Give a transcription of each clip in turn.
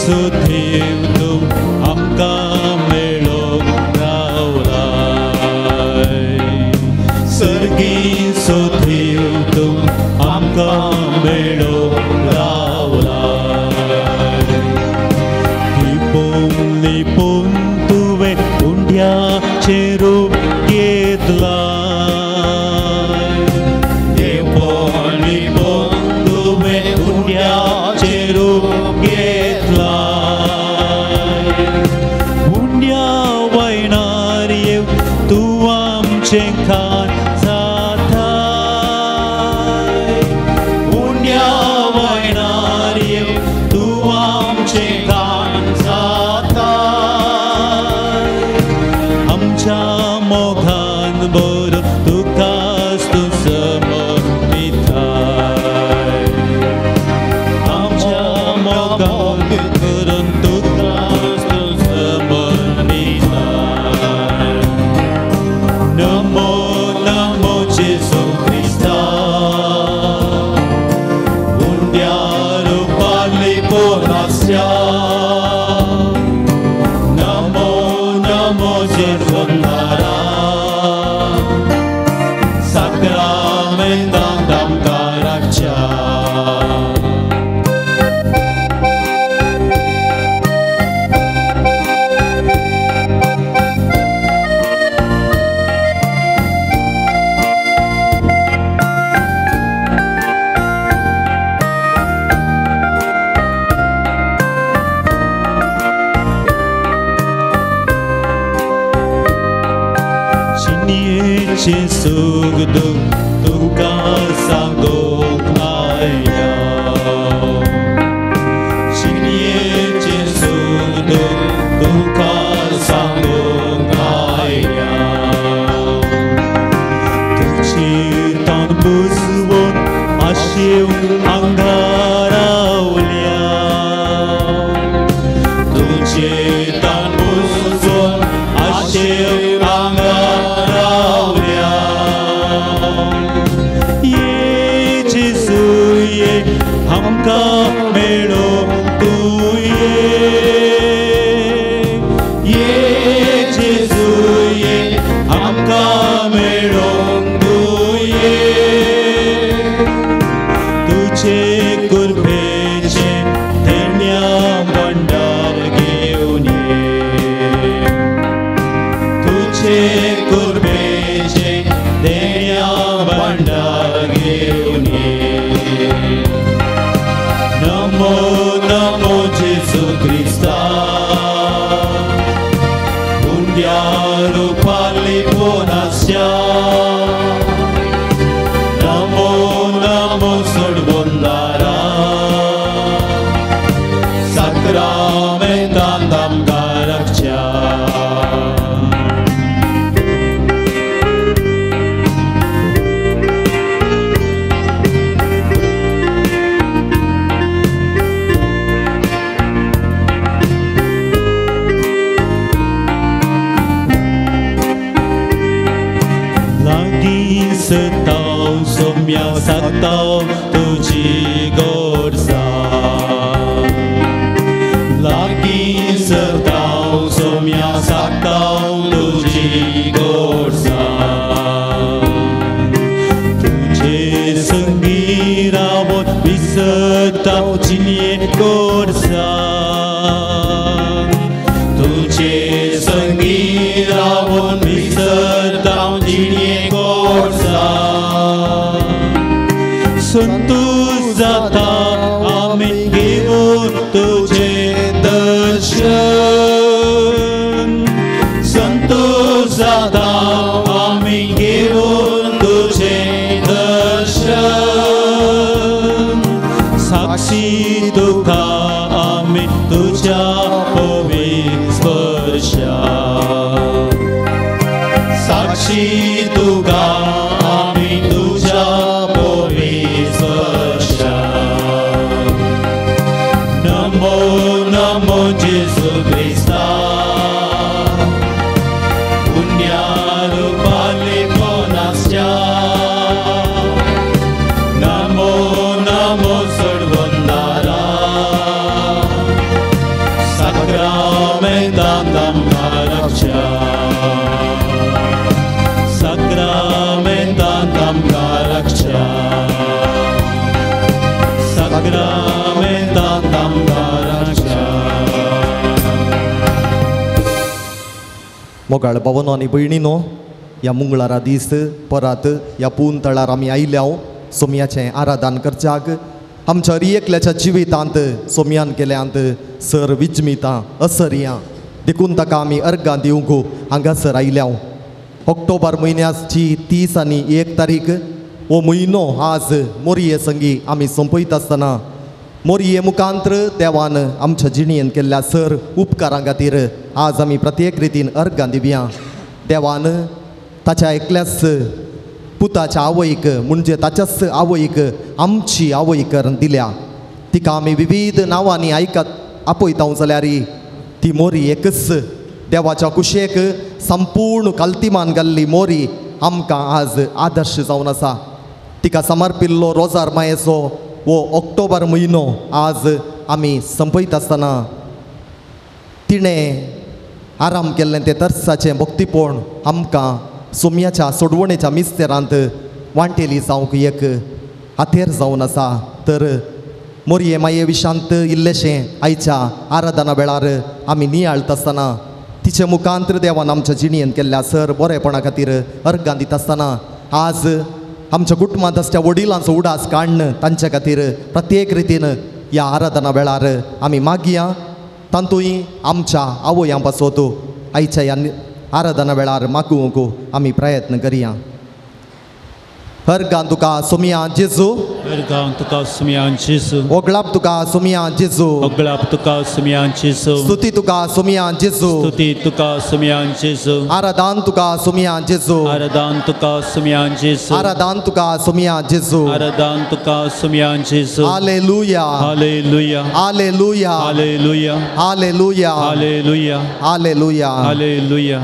सोदेव तूं आमकां मेळोंक रावलाय. सर्गी सोदेव तूं आमकां मेळोंक रावलाय. लिपोवन लिपोवन तुवें उंड्याचें रूप घेतलां. लिपोवन लिपोवन तुवें उंड्याचें रूप घेतलां. उंड्या वयणार येवन तूं आमचें खाण जाताय. उंड्या वयणार येवन तूं आमचें खाण जाताय. आमच्या मोगान भरून तुकाच तूं समर्पिताय. आमच्या मोगान भरून तुकाच तूं समर्पिताय. नमो नमो जेजू क्रिस्ता, उंड्या रुपान लिपोवन आसच्या. नमो नमो जेजूनारा, साक्रामेंतांत आमकां राखच्या. जिणयेचें सूख दूख तुका सांगूंक आयल्या. जिणयेचें सूख दूख तुका सांगूंक आयल्या. तुजें तोंड पुसवून आशेवन हांगा रावल्या. तुजें तोंड पुसवून आशेवन हांगा रावल्या. ये जेजू ये आमकां मेळोंक तूं ये. ये जेजू ये आमकां मेळोंक तूं ये. तुजे कृपेचें देण्या भंडार घेवन ये. तुजे कृपेचें देण्या भंडार घेवन ये. नमो नमो जेजू क्रिस्ता, उंड्या रुपान लिपोवन आसच्या. नमो नमो सोडवणदारा, साक्रामेंतांत आमकां राखच्या. लागीं सताव सोम्या साताव तुजी गोडसाण. लागीं सताव सोम्या साताव तुजी गोडसाण. तुजे संगी रावोन विसरताव जिणये गोडसाण. तुजे संगी रावोन विसरताव जिणये गोडसाण. संतोष जाता आमी घेवन तुजें दर्शन. संतोष जाता आमी घेवन तुजें दर्शन. साक्षी तुका आमी तुज्या पवित्र स्पर्शा. साक्षी तुका आमी तुज्या पवित्र स्पर्शा. नमो नमो जेजू क्रिस्ता, उंड्या रुपान मोगाळ भावनो आनी भयणीनो, ह्या मंगळारा दीस परत ह्या पून तळार आमी आयल्या सोमयाचें आराधन करच्याक. आमच्या एकल्याच्या जिवितांत सोमयान केल्यांत सर विजमितां असरयां, देखून ताका आमी अर्गां दिवंक हांगासर आयल्या. ऑक्टोबर म्हयन्याची 30 आनी 1 तारीख हो म्हयनो आज मोरये संगी आमी सोंपयता आसतना मोरये मुखांत्र देवान आमच्या जिणेन केल्ल्या सर उपकारां खातीर आज आमी प्रत्येक रितीन अर्गां दिवया. देवान ताच्या एकल्याच पुताच्या आवयक म्हणजे ताच्याच आवयक आमची आवय करून दिल्या. तिका आमी विविध नांवांनी आयकत आपयता जाल्यार ती मोरी एकच देवाच्या कुशेक संपूर्ण कालतिमान घाल्ली मोरी आमकां आज आदर्श जावन आसा. तिका समर्पिल्लो रोजार मायेचो वो ऑक्टोबर म्हयनो आज आमी संपयता आसतना तिणें आराम केल्लें तें तरसाचें भक्तीपण आमकां सोमयाच्या सोडवणेच्या मिस्तेरांत वांटेली जावंक एक हातेर जावन आसा. तर मोरये माये विशांत इल्लेशें आयच्या आराधना वेळार आमी नियाळता आसतना तिचे मुखांत्र देवान आमच्या जिणेन केल्ल्या सर बरेपणा खातीर अर्गां दिता आसतना आज आमच्या कुटुंबांत आसच्या वडिलांचो उडास काडून तांच्या खातीर प्रत्येक रितीन ह्या आराधना वेळार आमी मागया. तातूंय आमच्या आवयां पासत आयच्या ह्या आराधना वेळार मागूंक आमी प्रयत्न करया. अर्गां तुका सोमया जेजू, अर्गां तुका सोमया जेजू, ओगळाप तुका सोमया जेजू, ओगळाप तुका सोमया जेजू, स्तुती तुका सोमया जेजू, स्तुती तुका सोमया जेजू, आराधन तुका सोमया जेजू, आराधन तुका सोमया जेजू, आराधन तुका सोमया जेजू, आराधन तुका सोमया जेजू. Hallelujah, hallelujah, hallelujah, hallelujah, hallelujah, hallelujah, hallelujah, hallelujah.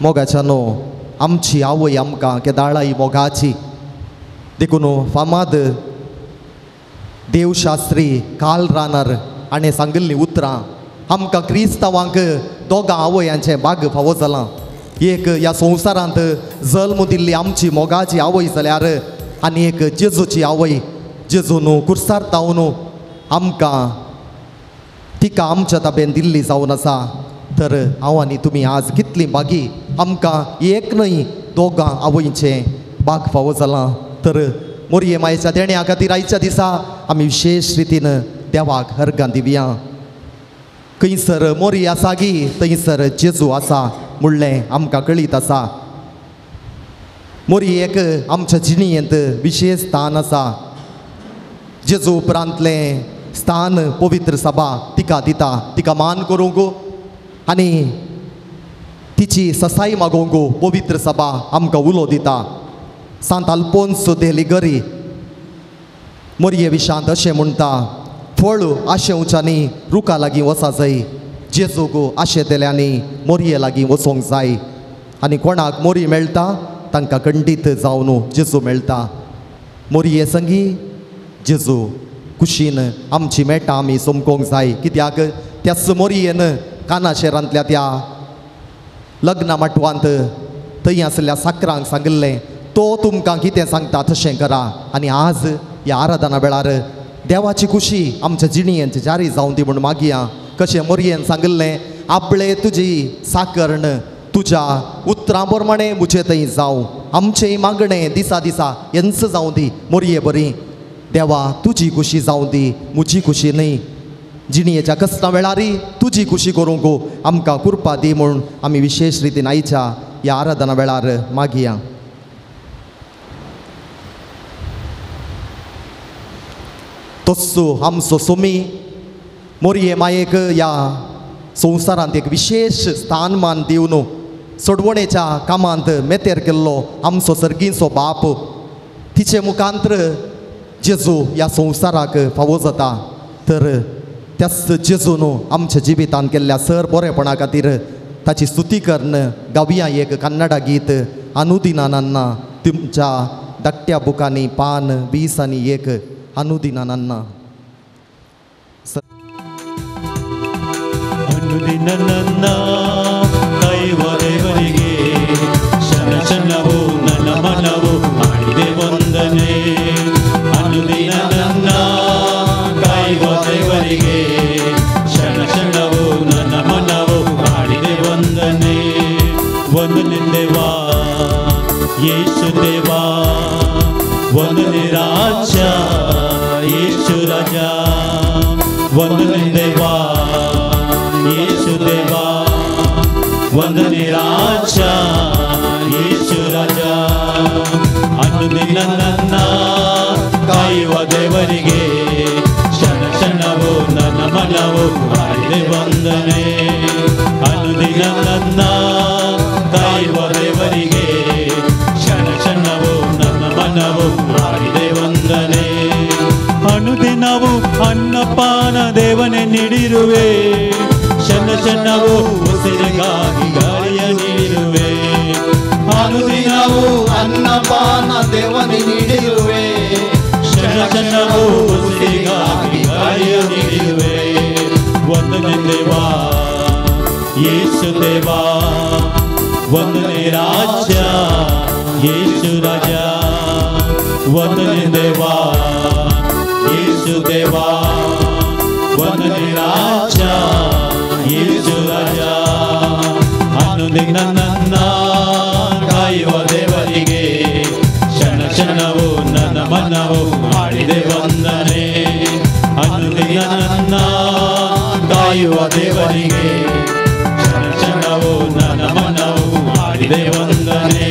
मोगाच्यानो, आमची आवय आमकां केदाळाय मोगाची. देखून फामाद देवशास्त्री काल रानर हाणें सांगिल्लीं उतरां आमकां क्रिस्तांवांक दोगां आवयांचें भाग फावो जालां. एक ह्या संवसारांत जल्म दिल्ली आमची मोगाची आवय जाल्यार आनी एक जेजूची आवय. जेजून कुर्सार तावन आमकां तिका आमच्या ताबेन दिल्ली जावन आसा. तर हांव आनी तुमी आज कितली बागी आमकां एक न्हय दोगां आवयचें बाग फावो जालां. तर मोरये मायेच्या देण्या खातीर आयच्या दिसा आमी विशेश रितीन देवाक अर्गां दिवया. खंयसर मोरी आसा गी थंयसर जेजू आसा म्हणलें आमकां कळीत आसा. मोरी एक आमच्या जिणेंत विशेश स्थान आसा. जेजू उपरांतलें स्थान पवित्र सभा तिका दिता. तिका मान करूंक आनी तिची ससाई मागोवंक पवित्र सभा आमकां उलो दिता. सांत आल्फोन्स दे लिगरी मोरये विशांत अशें म्हणटा, फळ आशेवच्यांनी रुखा लागीं वचा जाय, जेजूक आशेतल्यांनी मोरये लागीं वचोंक जाय. आनी कोणाक मोरी मेळटा तांकां खंडीत जावन जेजू मेळटा. मोरये संगी जेजू कुशीन आमची मेटां आमी समकोंक जाय. कित्याक त्याच मोरयेन काना शहरांतल्या त्या लग्ना माटवांत थंय आसल्या साकरांक सांगिल्लें, तो तुमकां कितें सांगता तशें करा. आनी आज ह्या आराधना वेळार देवाची खुशी आमच्या जिणेंत जारी जावन दी म्हूण मागया. कशें मोरयेन सांगिल्लें, आपले तुजी साकरण तुज्या उतरां प्रमाणें म्हजे थंय जावं, आमचें मागणें दिसा दिसा हेंच जावं दी. मोरये बरी देवा तुजी खुशी जावं दी, म्हजी खुशी न्हय. जिणेच्या कसल्या वेळारय तुजी खुशी करूंक आमकां कृपा दी म्हूण आमी विशेश रितीन आयच्या ह्या आराधना वेळार मागया. तस्सो आमचो सोमी मोरये मायेक ह्या संवसारांत एक विशेश स्थानमान दिवन सोडवणेच्या कामांत मेतेर केल्लो आमचो सर्गींचो बाप, तिचे मुखांत्र जेजू ह्या संवसाराक फावो जाता. तर त्याच जेजून आमच्या जिवितांत केल्ल्या सर बरेपणा खातीर ताची स्तुती करून गावया एक कन्नडा गीत अनुदिनानांना. तुमच्या धाकट्या बुकांनी पान 20 आनी 1 अनुदिनानांना. ಅನುದಿನ ದೈವ ದೇವರಿಗೆ ಶನ ಶನವು ನನ್ನ ಮನವು ಮಾಡಿದೆ ವಂದನೆ. ಅನುದಿನ ನನ್ನ ದೈವ ದೇವರಿಗೆ ಶನ ಶನವು ನನ್ನ ಮನವು ಮಾಡಿದೆ ವಂದನೆ. ವಂದನೆ ರಾಜ ಯೇಸು ರಾಜ, ವಂದನೆ ದೇವಾ ಯೇಸು ದೇವಾ, ವಂದನೆ ರಾಜ ಯೇಸು ರಾಜ. ಅನುದಿನ ನನ್ನ ಕಾಯುವ ದೇವರಿಗೆ ಕ್ಷಣ ಕ್ಷಣವೂ ನನ್ನ ಮನವು ಹಾಡಿದೆ ವಂದನೆ. ಅನುದಿನ ನನ್ನ ಕಾಯುವ ದೇವರಿಗೆ ಕ್ಷಣ ಕ್ಷಣವೂ ನನ್ನ ಮನವು ಹಾಡಿದೆ ವಂದನೆ. ಅನುದಿನವೂ ಅನ್ನಪಾನ ದೇವನೇ ನೀಡಿರುವೆ, ಕ್ಷಣ ಕ್ಷಣವೂ ಉಸಿರಿಗಾಗಿ ಗಾಳಿಯ ನೀಡಿರುವೆ. ಅನುದಿನವೂ ಅನ್ನಪಾನ ದೇವನೇ ನೀಡಿರುವೆ, ಕ್ಷಣ ಕ್ಷಣವೂ ಉಸಿರಿಗಾಗಿ ಗಾಳಿಯ ನೀಡಿರುವೆ. ವಂದನೆ ದೇವಾ ಯೇಸು ದೇವಾ, ವಂದನೆ ರಾಜ ಯೇಸು ರಾಜ, ವಂದನೆ ದೇವಾ ಯೇಸು ದೇವಾ, ವಂದನೆ ರಾಜ ಯೇಸು ರಾಜ. ಅನುದಿನ ನನ್ನ ಕಾಯುವ ದೇವರಿಗೆ ಕ್ಷಣ ಕ್ಷಣವೂ ನನ್ನ ಮನವು ಹಾಡಿದೆ ವಂದನೆ. ಅನುದಿನ ನನ್ನ ಕಾಯುವ ದೇವರಿಗೆ ಕ್ಷಣ ಕ್ಷಣವೂ ನನ್ನ ಮನವು ಹಾಡಿದೆ ವಂದನೆ.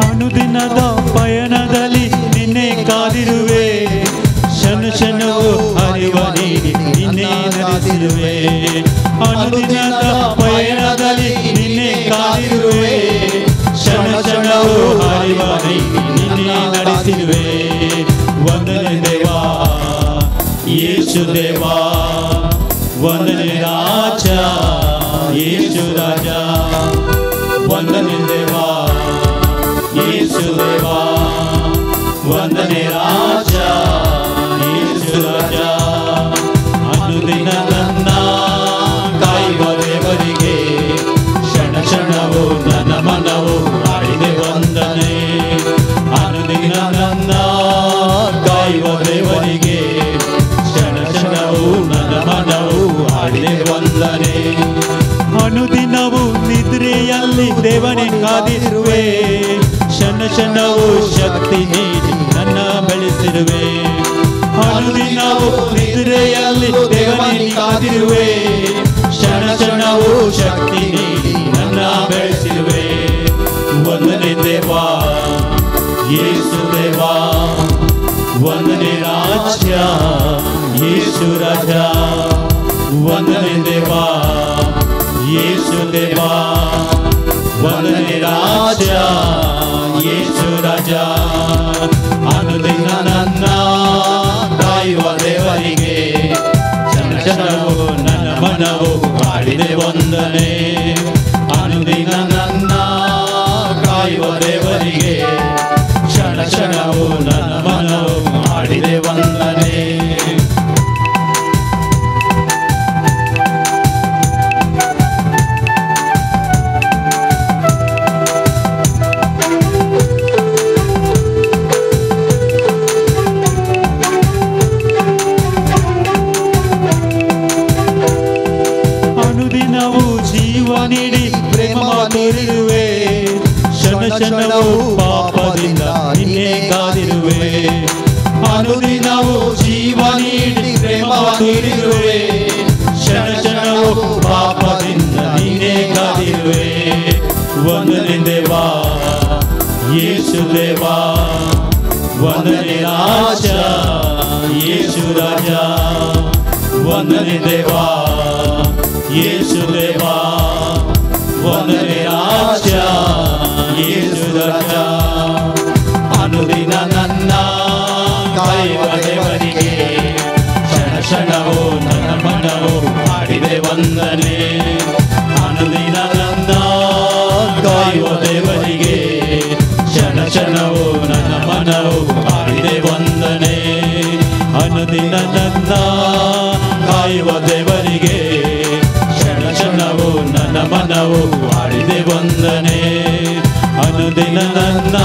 ಅನುದಿನದ ಪಯಣದಲ್ಲಿ ನಿನ್ನೆ ಕಾದಿರುವೆ, ಕ್ಷಣ ಕ್ಷಣವೂ ಹರಿವ ನೀಡಿ ನಿನ್ನೆ ನಡೆಸಿರುವೆ. ಅನುದಿನದ ಪಯಣದಲ್ಲಿ ನಿನ್ನೆ ಕಾದಿರುವೆ, ಕ್ಷಣ ಕ್ಷಣವೂ ಹರಿವ ನೀಡಿ ನಿನ್ನೆ ನಡೆಸಿರುವೆ. ವಂದನೆ ದೇವಾ ಯೇಸು ದೇವಾ, ವಂದನೆ ರಾಜ ಯೇಸು ರಾಜ, ವಂದನೆ ದೇವಾ ಯೇಸು ದೇವಾ, ವಂದನೆ ರಾಜ ಯೇಸು ರಾಜ. ಅನುದಿನ ನನ್ನ ಕಾಯುವ ದೇವರಿಗೆ ಕ್ಷಣ ಕ್ಷಣವೂ ನನ್ನ ಮನವು ಹಾಡಿದೆ ವಂದನೆ. ಅನುದಿನ ನನ್ನ ಕಾಯುವ ದೇವರಿಗೆ ಕ್ಷಣ ಕ್ಷಣವೂ ನನ್ನ ಮನವು ಹಾಡಿದೆ ವಂದನೆ. ಅನುದಿನವೂ ನಿದ್ರೆಯಲ್ಲಿ ದೇವನೇ ಕಾದಿರುವೆ, ಕ್ಷಣ ಕ್ಷಣವೂ ಶಕ್ತಿ ನೀಡಿ ನನ್ನ ಬೆಳೆಸಿರುವೆ. ಅನುದಿನವೂ ನಿದ್ರೆಯಲ್ಲಿ ದೇವನೇ ಕಾದಿರುವೆ, ಕ್ಷಣ ಕ್ಷಣವೂ ಶಕ್ತಿ ನೀಡಿ ನನ್ನ ಬೆಳೆಸಿರುವೆ. ವಂದನೆ ದೇವಾ ಯೇಸು ದೇವಾ, ವಂದನೆ ರಾಜ ಯೇಸು ರಾಜ, ವಂದನೆ ದೇವಾ ಯೇಸು ದೇವಾ, ವಂದನೆ ರಾಜ ಯೇಸು ರಾಜ. ಅನುದಿನ ನನ್ನ ಕಾಯುವ ದೇವರಿಗೆ ಕ್ಷಣ ಕ್ಷಣವೂ ನನ್ನ ಮನವು ಹಾಡಿದೆ ವಂದನೆ. ಅನುದಿನ ನನ್ನ ಕಾಯುವ ದೇವರಿಗೆ ಕ್ಷಣ ಕ್ಷಣವೂ ನನ್ನ ಮನವು ಹಾಡಿದೆ ವಂದನೆ. ಅನುದಿನವೂ ಜೀವ ನೀಡಿ ಪ್ರೇಮ ತೋರಿರುವೆ, ಕ್ಷಣ ಕ್ಷಣವೂ ಪಾಪದಿಂದ ನಿನ್ನೆ ಕಾದಿರುವೆ. ಅನುದಿನವೂ ಜೀವ ನೀಡಿ ಪ್ರೇಮ ತೋರಿರುವೆ, ಕ್ಷಣ ಕ್ಷಣವೂ ಪಾಪದಿಂದ ನಿನ್ನೆ ಕಾದಿರುವೆ. ವಂದನೆ ದೇವಾ ಯೇಸು ದೇವಾ, ವಂದನೆ ರಾಜ ಯೇಸು ರಾಜ, ವಂದನೆ ದೇವಾ ಯೇಸು ದೇವಾ, ವಂದನೆ ರಾಜ ಯೇಸು ರಾಜ. ಅನುದಿನ ನನ್ನ ಕಾಯುವ ದೇವರಿಗೆ ಕ್ಷಣ ಕ್ಷಣವೂ ನನ್ನ ಮನವು ಹಾಡಿದೆ ವಂದನೆ. ಅನುದಿನ ನನ್ನ ಕಾಯುವ ದೇವರಿಗೆ ಕ್ಷಣ ಕ್ಷಣವೂ ನನ್ನ ಮನವು ಹಾಡಿದೆ ವಂದನೆ. ಅನುದಿನ ನನ್ನ ಕಾಯುವ ದೇವರಿಗೆ ಕ್ಷಣ ಕ್ಷಣವೂ ನನ್ನ ಮನವು ಹಾಡಿದೆ ವಂದನೆ. ಅನುದಿನ ನನ್ನ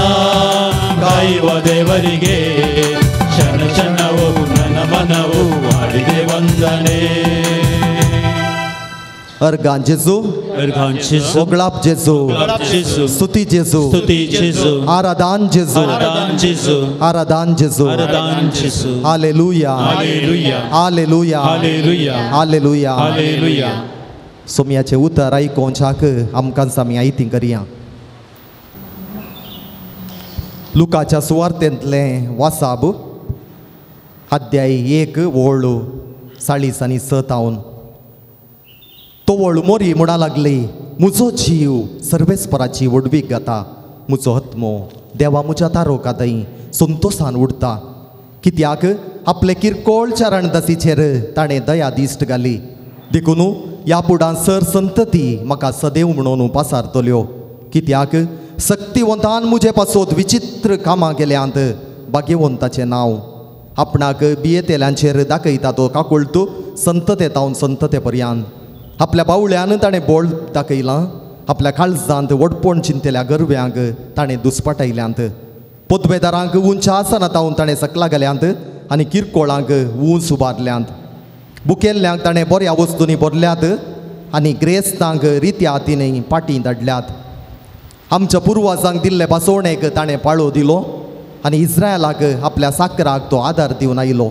ಕಾಯುವ ದೇವರಿಗೆ ಕ್ಷಣ ಕ್ಷಣವು ನನ್ನ ಮನವು ಹಾಡಿದೆ ವಂದನೆ. अर्गान जेजू, ओगळाप जेजू, स्तुती जेजू, आराधन जेजू, आराधन जेजू. Hallelujah, hallelujah, hallelujah. सोम्याचें उतर आयकोवच्याक आमकां आमी आयती करया. लुकाच्या सुवार्तेंतलें वासाब अध्याय 1 ओळ 40 आनी 57. तोवळ मोरी म्हणा लागली, म्हजो जीव सर्वेस्पराची व्हडवीक गाता, म्हजो आत्मो देवा म्हज्या तारोका थंय संतोसान उडता. कित्याक आपले किरकोळ चरणदासीचेर ताणें दया दिश्ट घाली. देखून ह्या फुडां सर संतती म्हाका सदैव म्हणून पासारतल्यो. कित्याक सक्तिवंतान म्हजे पासत विचित्र कामां केल्यांत. भाग्यवंताचें नांव आपणाक बियेतेल्यांचेर दाखयता तो काकुळटू संतते तावन संतते पर्यंत. आपल्या बावळ्यान ताणें बोळ दाखयलां, आपल्या काळजांत वडपण चिंतल्या गरव्यांक ताणें दुस्पाटायल्यांत. पदवेदारांक उंच आसना तावन ताणें सकला घाल्यांत आनी किरकोळांक उंच उबारल्यांत. बुकेल्ल्यांक ताणें बऱ्या वस्तूंनी भरल्यात आनी ग्रेस्तांक रित्या हातीन पाटी धाडल्यात. आमच्या पुर्वजांक दिल्ले बसवणेक ताणें पाळो दिलो आनी इस्रायलाक आपल्या साकराक तो आदार दिवन आयलो.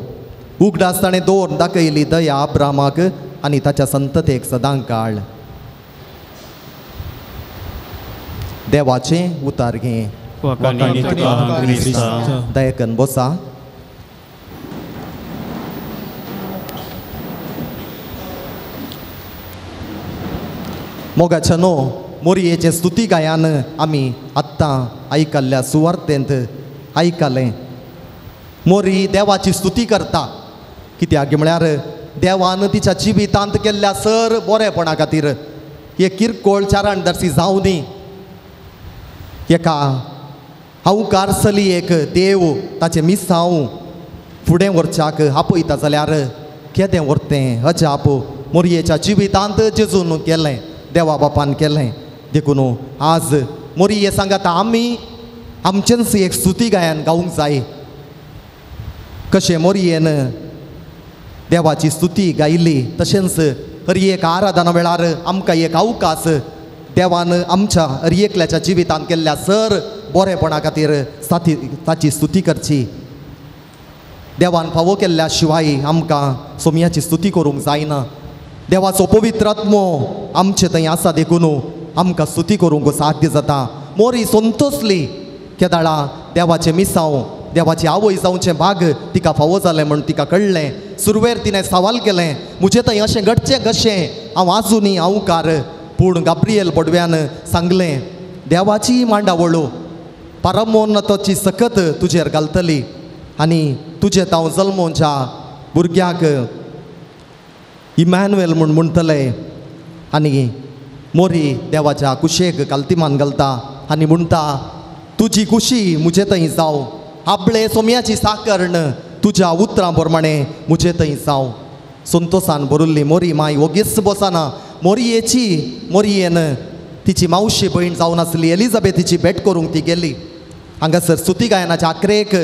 उगडास ताणें दवरून दाखयली दया अब्रामाक आनी ताच्या संततेक सदां काळ. देवाचें उतार घे. दयकन बसा. मोगाच्या न्हू मोरयेचे स्तुती गायान आमी आत्तां आयकल्ल्या सुवार्तेंत आयकलें. मोरी देवाची स्तुती करता. कित्याक म्हळ्यार देवान तिच्या जिवितांत केल्ल्या सर बरेपणा खातीर एक किरकोळ चारणदर्शी जावनी एका हांवकार चली एक देव ताचें मिसांव फुडें व्हरच्याक आपयता जाल्यार केदें व्हरतें अजाप मोरयेच्या जिवितांत जेजून केलें, देवा बापान केलें. देखून आज मोरये सांगाता आमी आमचेंच एक स्तुती गायन गावंक जाय. कशें मोरयेन देवाची स्तुती गायली तशेंच हर एक आराधना वेळार आमकां एक अवकाश देवान आमच्या हर एकल्याच्या जिवितांत केल्ल्या सर बरेपणा खातीर ताची स्तुती करची. देवान फावो केल्ल्या शिवाय आमकां सोम्याची स्तुती करूंक जायना. देवाचो पवित्र आत्मो आमचे थंय आसा देखून आमकां स्तुती करूंक साध्य जाता. मोरी संतोसली केदाळा देवाचें मिसांव देवाची आवय जावचें भाग तिका फावो जालें म्हूण तिका कळ्ळें. सुरवेर तिणें सवाल केलें, म्हजें थंय अशें घडचें कशें, हांव आजुनी हांवकार. पूण गाब्रियल बोडव्यान सांगलें, देवाची मांडावळ परमोन्नताची सकत तुजेर घालतली आनी तुजें हांव जल्मोच्या भुरग्याक इमॅन्युएल म्हूण म्हणटले. आनी मोरी देवाच्या कुशेक कालतिमान घालता आनी म्हणटा, तुजी कुशी म्हजे थंय जावं, आपले सोम्याची साकरण तुज्या उतरां प्रमाणे म्हजे थंय जावं. संतोसान भरिल्ली मोरी माय वोगीच बसना. मोरयेची मोरयेन तिची मावशी भयण जावन आसली एलिझाबेथीची भेट करूंक ती गेली. हांगासर स्तुती गायनाच्या आखरेक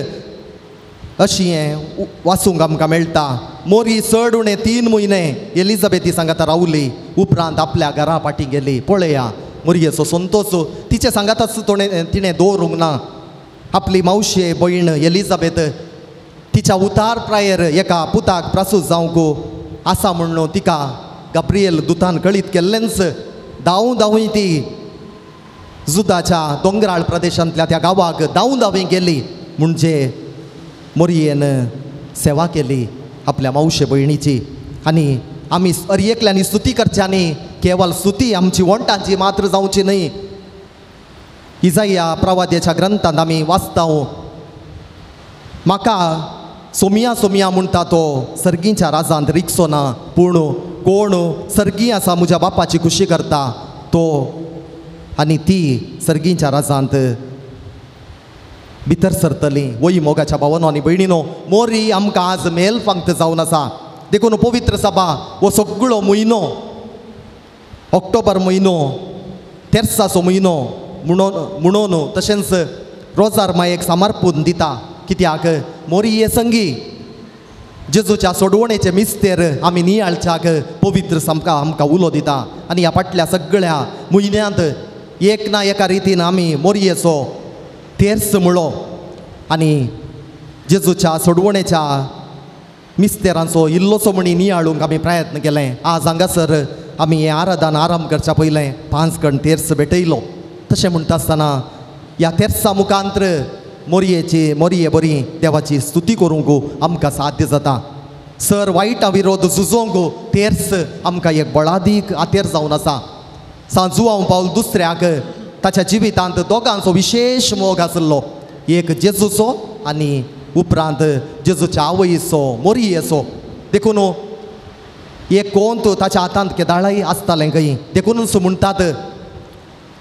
अशी हें वाचूंक आमकां मेळटा. मोरी चड उणें 3 म्हयने एलिझाबेथी सांगाता रावली. उपरांत आपल्या घरा फाटीं गेली. पळया मोरयेचो संतोस तिचे सांगाताच तिणें दवरूंक ना. आपली मावशे भयण एलिझाबेथ तिच्या उतार प्रायेर एका पुताक प्रासूस जावंक आसा म्हणून तिका गाब्रियल दुतान कळीत केल्लेंच. धांव धांवी ती जुदाच्या दोंगराळ प्रदेशांतल्या त्या गांवाक धांव धांवी गेली. म्हणजे मोरयेन सेवा केली आपल्या मावशे भयणीची. आनी आमी हर एकल्यांनी स्तुती करच्यांनी केवल स्तुती आमची वंटांची मात्र जावची न्हय. इजाया प्रवाद्याच्या ग्रंथांत आमी वाचता, म्हाका सोमिया सोमिया म्हणटा तो सर्गीच्या राजांत रिगचो ना, पूण कोण सर्गी आसा म्हज्या बापाची खुशी करता तो आनी ती सर्गीच्या राजांत भितर सरतली. वय मोगाच्या भावानो आनी भयणीनो, मोरी आमकां आज मेल फांक्त जावन आसा. देखून पवित्र सभा हो सगळो म्हयनो, ऑक्टोबर म्हयनो, तेर्साचो म्हयनो, म्हणून तशेंच रोजार मायेक समर्पून दिता. कित्याक मोरये संगी जेजूच्या सोडवणेचे मिस्तेर आमी नियाळच्याक पवित्र सामकां आमकां उलो दिता. आनी ह्या फाटल्या सगळ्या म्हयन्यांत एक ना एका रितीन आमी मोरयेचो तेर्स म्हणलो आनी जेजूच्या सोडवणेच्या मिस्तेरांचो इल्लोसो म्हणी नियाळूंक आमी प्रयत्न केलें. आज हांगासर आमी हें आराधन आराम करच्या पयलें 5 कण तेर्स भेटयलो. तशें म्हणटा आसतना ह्या तेर्सा मुखांत्र मोरयेची मोरये बरी देवाची स्तुती करूंक आमकां साध्य जाता. सर वायटा विरोध झुजोंक तेर्स आमकां एक बळादीक आतेर जावन आसा. सांत जुआंव पावल दुसऱ्याक ताच्या जिवितांत दोगांचो विशेश मोग आसलो, एक जेजूचो आनी उपरांत जेजूच्या आवयचो मोरयेचो. देखून एक कोंत ताच्या हातांत केदाळाय आसतालें खंय. देखूनच म्हणटात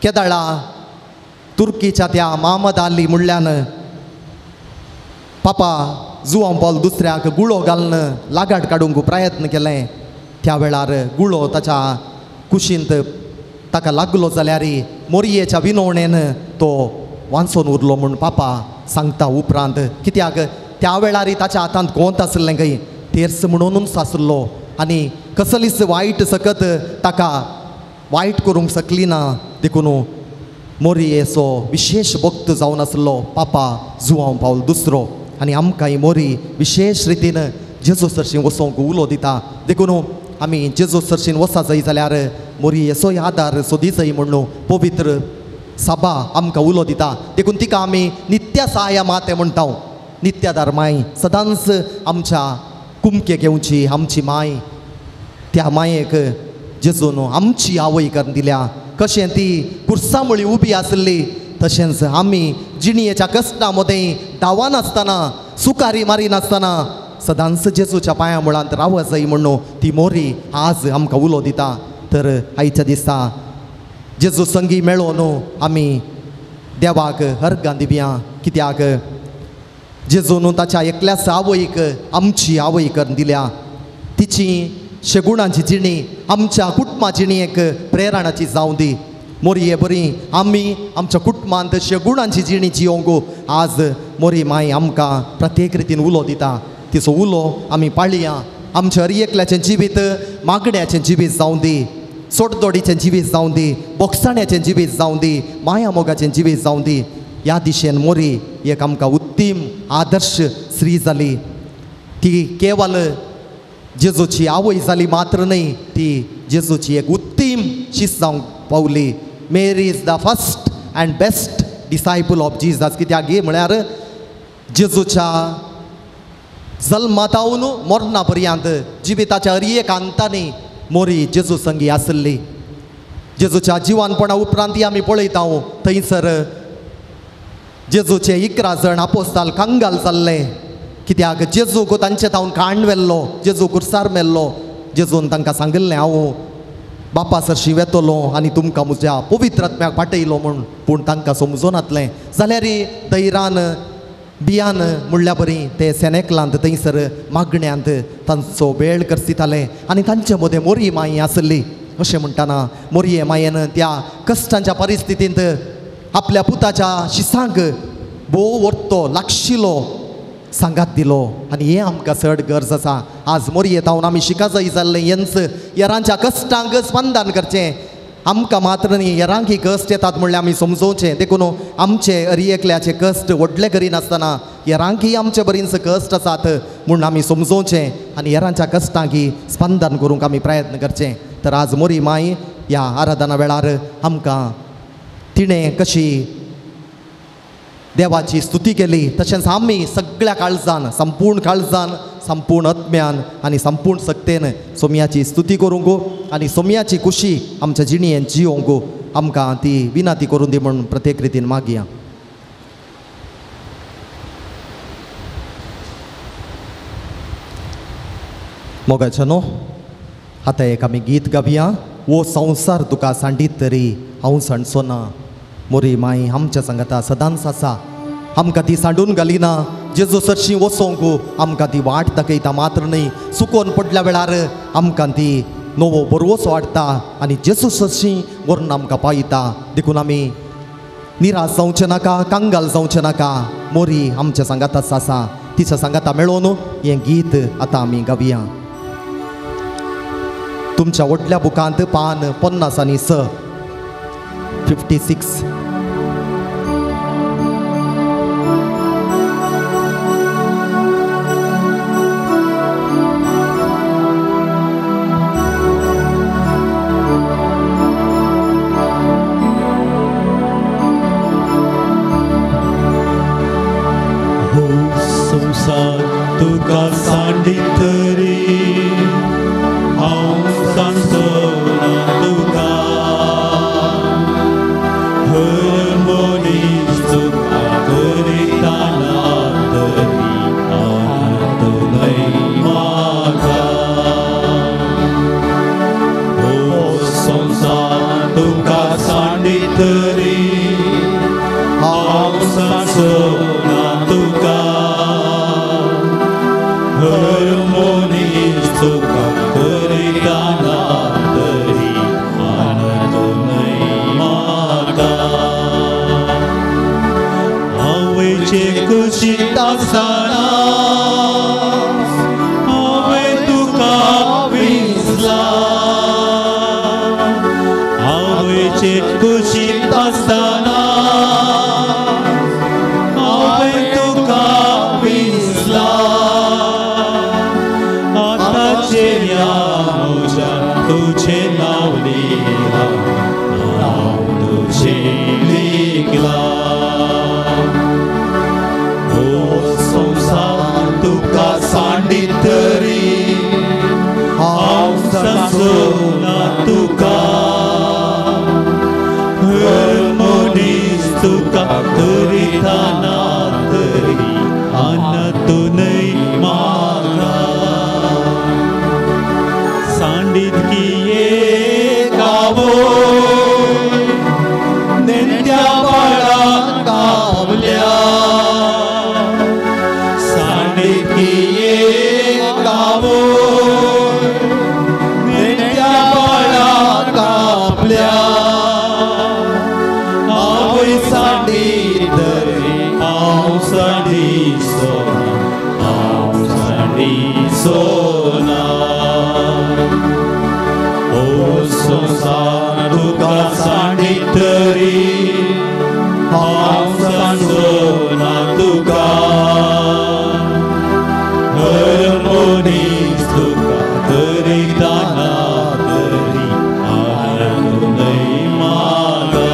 केदाळा तुर्कीच्या त्या महमद अली म्हणल्यान पापा जुआंव पावल दुसऱ्याक गुळो घालून लागाट काडूंक प्रयत्न केलें. त्या वेळार गुळो ताच्या कुशींत ताका लागलो जाल्यार मोरयेच्या विनवणेन तो वांचून उरलो म्हूण पापा सांगता उपरांत. कित्याक त्या वेळार ताच्या हातांत कोंत आसलें खंय, तेर्स म्हणूनच आसलो आनी कसलीच वायट सकत ताका वायट करूंक शकली ना. देखून मोरयेचो विशेश भक्त जावन आसलो पापा जुआंव पावल दुसरो. आनी आमकां ही मोरी विशेश रितीन जेजू सरशीं वचोंक उलो दिता. देखून आमी जेजू सरशीं वचा जाय जाल्यार मोरयेचोय आदार सोदी जाय म्हणून पवित्र सभा आमकां उलो दिता. देखून तिका आमी नित्य सहाय माते म्हणटा. नित्यादार माय सदांच आमच्या कुमके घेवची आमची माय. त्या मायेक जेजून आमची आवय करून दिल्या. कशें ती कुर्सामुळी उबी आसली तशेंच आमी जिणयेच्या कश्टा मदें धांवनासतना सुकारी मारिनासतना सदांच जेजूच्या पांया मुळांत राव जाय म्हणून ती मोरी आज आमकां उलो दिता. तर आयच्या दिसा जेजू संगी मेळोन आमी देवाक हरगां दिवया. कित्याक जेजून ताच्या एकल्याच आवयक आमची आवय करून दिल्या. तिची शेगुणांची जिणी आमच्या कुटुंबा जिणेक प्रेरणाची जावं दी. मोरये बरी आमी आमच्या कुटुंबांत शेगुणांची जिणी जियोंक आज मोरी माय आमकां प्रत्येक रितीन उलो दिता. तिचो उलो आमी पाळया. आमच्या हर एकल्याचें जिवीत मागण्याचें जिवीत जावं दी, सोडदोडीचें जिवीत जावं दी, बोगसाण्याचें जिवीत जावं दी, माया मोगाचें जिवीत जावं दी. ह्या दिशेन मोरी एक आमकां उत्तीम आदर्श स्त्री जाली. ती केवल जेजूची आवय जाली मात्र न्हय, ती जेजूची एक उत्तीम शीस जावंक पावली. Mary is the first and best disciple of Jesus. कित्याक म्हळ्यार जेजूच्या जल्मातावन मरणा पर्यंत जिविताच्या हर एक अंतांनी मोरी जेजू संगी आसली. जेजूच्या जिवानपणा उपरांत आमी पळयता थंयसर जेजूचे 11 जण आपोस्ताल कंगाल जाल्ले. कित्याक जेजूक तांचे तावन काण व्हेल्लो, जेजू कुर्सार मेल्लो. जेजून तांकां सांगिल्लें हांव बापा सरशीं वेतलो आनी तुमकां म्हज्या पवित्र आत्म्याक पाटयलो म्हूण. पूण तांकां समजोनातलें जाल्यार दैरान बियान म्हणल्या बरी ते सेनेकलांत थंयसर मागण्यांत तांचो वेळ करसिताले आनी तांचे मदें मोरी माई आसली. अशें म्हणटना मोरये मायेन त्या कश्टांच्या परिस्थितींत आपल्या पुताच्या शिसांक भोव वर्तो लागशिलो सांगात दिलो. आनी हें आमकां चड गरज आसा. आज मोरये तावन आमी शिका जाय जाल्लें हेंच येरांच्या कश्टांक स्पंदन करचें. आमकां मात्र न्ही येरांकी कश्ट येतात म्हणल्यार आमी समजोवचें. देखून आमचे हर एकल्याचे कश्ट व्हडले करिनासतना येरांकी आमचे बरींच कश्ट आसात म्हूण आमी समजोवचें आनी येरांच्या कश्टांकी स्पंदन करूंक आमी प्रयत्न करचें. तर आज मोरी माय ह्या आराधना वेळार आमकां तिणें कशी देवाची स्तुती केली तशेंच आमी सगळ्या काळजान, संपूर्ण काळजान, संपूर्ण आत्म्यान आनी संपूर्ण सक्तेन सोम्याची स्तुती करूंक आनी सोम्याची खुशी आमच्या जिणेंत जियोंक आमकां ती विनंती करून दी म्हूण प्रत्येक रितीन मागया. मोगाच्या न्हू आतां एक आमी गीत गावया. वो संवसार तुका सांडीत तरी हांव सांडचो ना. मोरी माई आमच्या सांगाता सदांच आसा. आमकां ती सांडून घालिना. जेजू सरशीं वचोंक आमकां ती वाट दाखयता मात्र न्हय, सुकोन पडल्या वेळार आमकां ती नवो बरवसो हाडटा आनी जेजू सरशीं व्हरून आमकां पायता. देखून आमी निराश जावचें नाका, कांगाल जावचें नाका. मोरी आमच्या सांगाताच आसा, तिच्या सांगाता मेळोवन हें गीत आतां आमी गावया. तुमच्या व्हडल्या बुकांत पान 56 56. तुका सांडी तरी हांव सांगचो ना तुका, हर मनीस तुका करिता ना तरी आनंद न्हय म्हाका. हो संवसार तुका सांडी तरी हांव सांगचो ना तुका, हर मनीस तुका करिता ना तरी आनंद न्हय म्हाका. आवयचे कुशींत आसतना हांवें तुका विसला, आवयचे कुशींत आसतना हांवें तुका विसला. तुझे नाव लिहिलां, नाव तुझे लिखलां. हो संवसार तुका सांडी तरी हांव सांगचो ना तुका, हर मनीस तुका करिता ना तरी आनंद न्हय म्हाका. सांडीत किये गावो नेणत्या बाळा गावल्या, सांडीत किये गावो नेणत्या बाळा गावल्या. आवय सांडी तरी हांव सांडी सोना, हांव सांडी सोना. संवसार तुका सांडी तरी हांव सांगचो ना तुका, हर मनीस तुका करिता ना तरी आनंद न्हय म्हाका.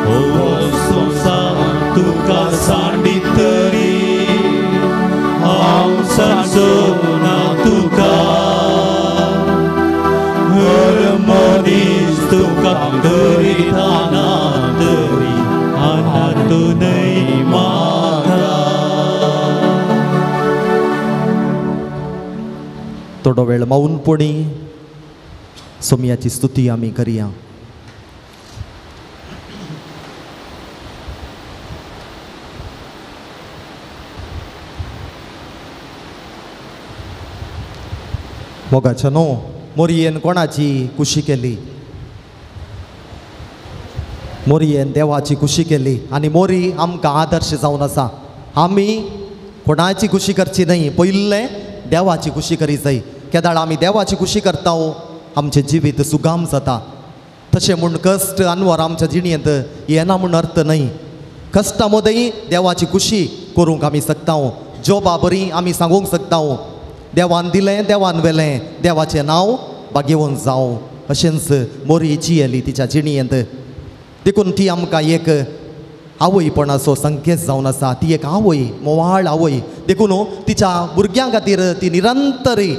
हो संवसार तुका सांडी तरी हांव सांगचो ना तुका, हर मनीस तुका करिता ना तरी आनंद न्हय म्हाका. थोडो वेळ मौनपणी सोमयाची स्तुती आमी करया. मोगाच्या न्हू मोरयेन कोणाची कुशी केली? मोरयेन देवाची कुशी केली. आनी मोरी आमकां आदर्श जावन आसा. आमी कोणाची कुशी करची न्हय, पयलें देवाची कुशी करी जाय. केदाळ आमी देवाची कुशी करता आमचें जिवीत सुगाम जाता. तशें म्हूण कश्ट अनवर आमच्या जिणेंत येना म्हूण अर्थ न्हय. कश्टां मदीं देवाची कुशी करूंक आमी शकता. जोबा बरी आमी सांगूंक शकता, देवान दिलें देवान व्हेलें, देवाचें नांव बागेवन जावं. अशेंच मोरी जियेली तिच्या जिणेंत. देखून ती आमकां एक आवयपणाचो संकेत जावन आसा. ती एक आवय, मोवाळ आवय. देखून तिच्या भुरग्यां खातीर ती निरंतरी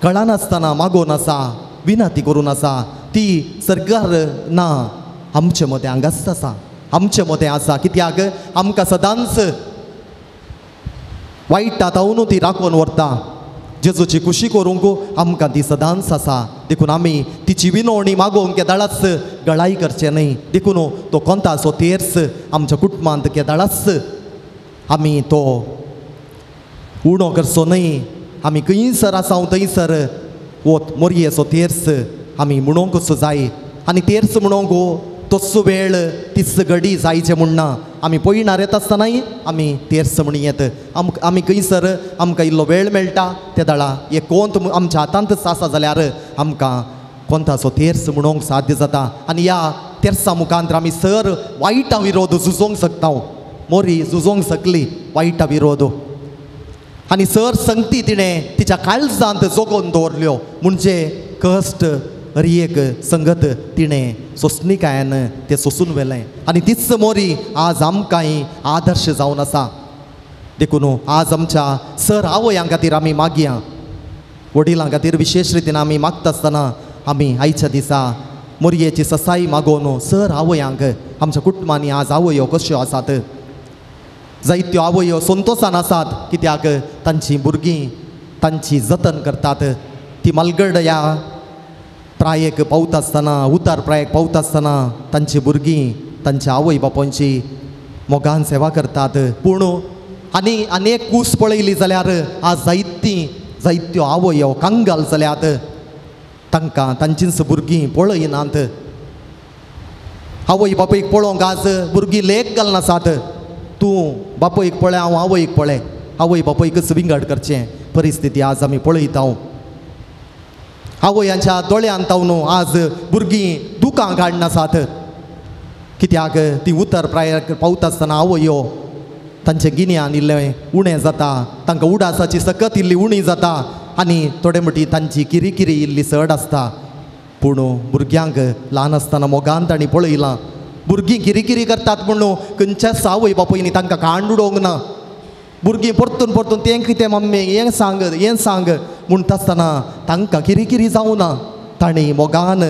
कळनासतना मागोवन आसा, विनंती करून आसा. ती सरकार ना आमचे मदें हांगाच आसा, आमचे मदें आसा. कित्याक आमकां सदांच वायट आतां ती राखून व्हरता. जेजूची कुशी करूंक आमकां ती सदांच आसा. देखून आमी तिची विनवणी मागोवंक केदाळाच गळाई करचें न्हय. देखून तो कोंताचो तेर्स आमच्या कुटुंबांत केदाळाच आमी तो उणो करचो न्हय. आमी खंयसर आसा थंयसर वत मोरयेचो तेर्स आमी म्हणोवंकच जाय. आनी तेर्स म्हणूंक तस्सो वेळ तीस घडी जायचें म्हणना, आमी पयणार येता आसतनाय आमी तेर्स म्हणयेत. आमी खंयसर आमकां इल्लो वेळ मेळटा ते दळा एक कोंत आमच्या हातांतच आसा जाल्यार आमकां कोंताचो तेर्स म्हणूंक साध्य जाता. आनी ह्या तेर्सा मुखांतर आमी सर वायटा विरोध झुजोंक शकता. मोरी झुजोंक शकली वायटा विरोध आनी सर संगती तिणें तिच्या काळजांत जोगोवन दवरल्यो. म्हणजे कश्ट हर एक संगत तिणें सोंसणीकायेन तें सोंसून व्हेलें आनी तीच मोरी आज आमकांय आदर्श जावन आसा. देखून आज आमच्या सर आवयां खातीर आमी मागया, वडिलां खातीर विशेश रितीन आमी मागता आसतना आमी आयच्या दिसा मोरयेची ससाई मागोवन सर आवयांक आमच्या कुटुंबांनी आज आवयो कश्यो आसात, जायत्यो आवयो संतोशान आसात कित्याक तांची भुरगीं तांची जतन करतात. ती मालगड ह्या प्रायेक पावता आसतना, उतार प्रायेक पावता आसतना तांची भुरगीं तांच्या आवय बापायची मोगान सेवा करतात. पूण आनी अनेक कूस पळयली जाल्यार आज जायतीं जायत्यो आवयो कंगाल जाल्यात, तांकां तांचींच भुरगीं पळयनात. आवय बापायक पळोवंक आज भुरगीं लेख घालनासात, तूं बापायक पळय हांव आवयक पळय, आवय बापायकच विंगड करचें परिस्थिती आज आमी पळयता. आवयांच्या दोळ्यांत तावन आज भुरगीं दुकां काडनासात कित्याक ती उतर प्रायाक पावता आसतना आवयो तांचें गिन्यान इल्लें उणें जाता, तांकां उडासाची सकत इल्ली उणी जाता आनी थोडे मटी तांची किरिकिरी इल्ली चड आसता. पूण भुरग्यांक ल्हान आसतना मोगान तांणी पळयलां, भुरगीं किरिकिरी करतात म्हणून खंयच्याच आवय बापायनी तांकां कांड उडोवंक ना. भुरगीं परतून परतून तें कितें मम्मी हें सांग हें सांग म्हणटा आसतना तांकां किरिकिरी जावं ना. तांणी मोगान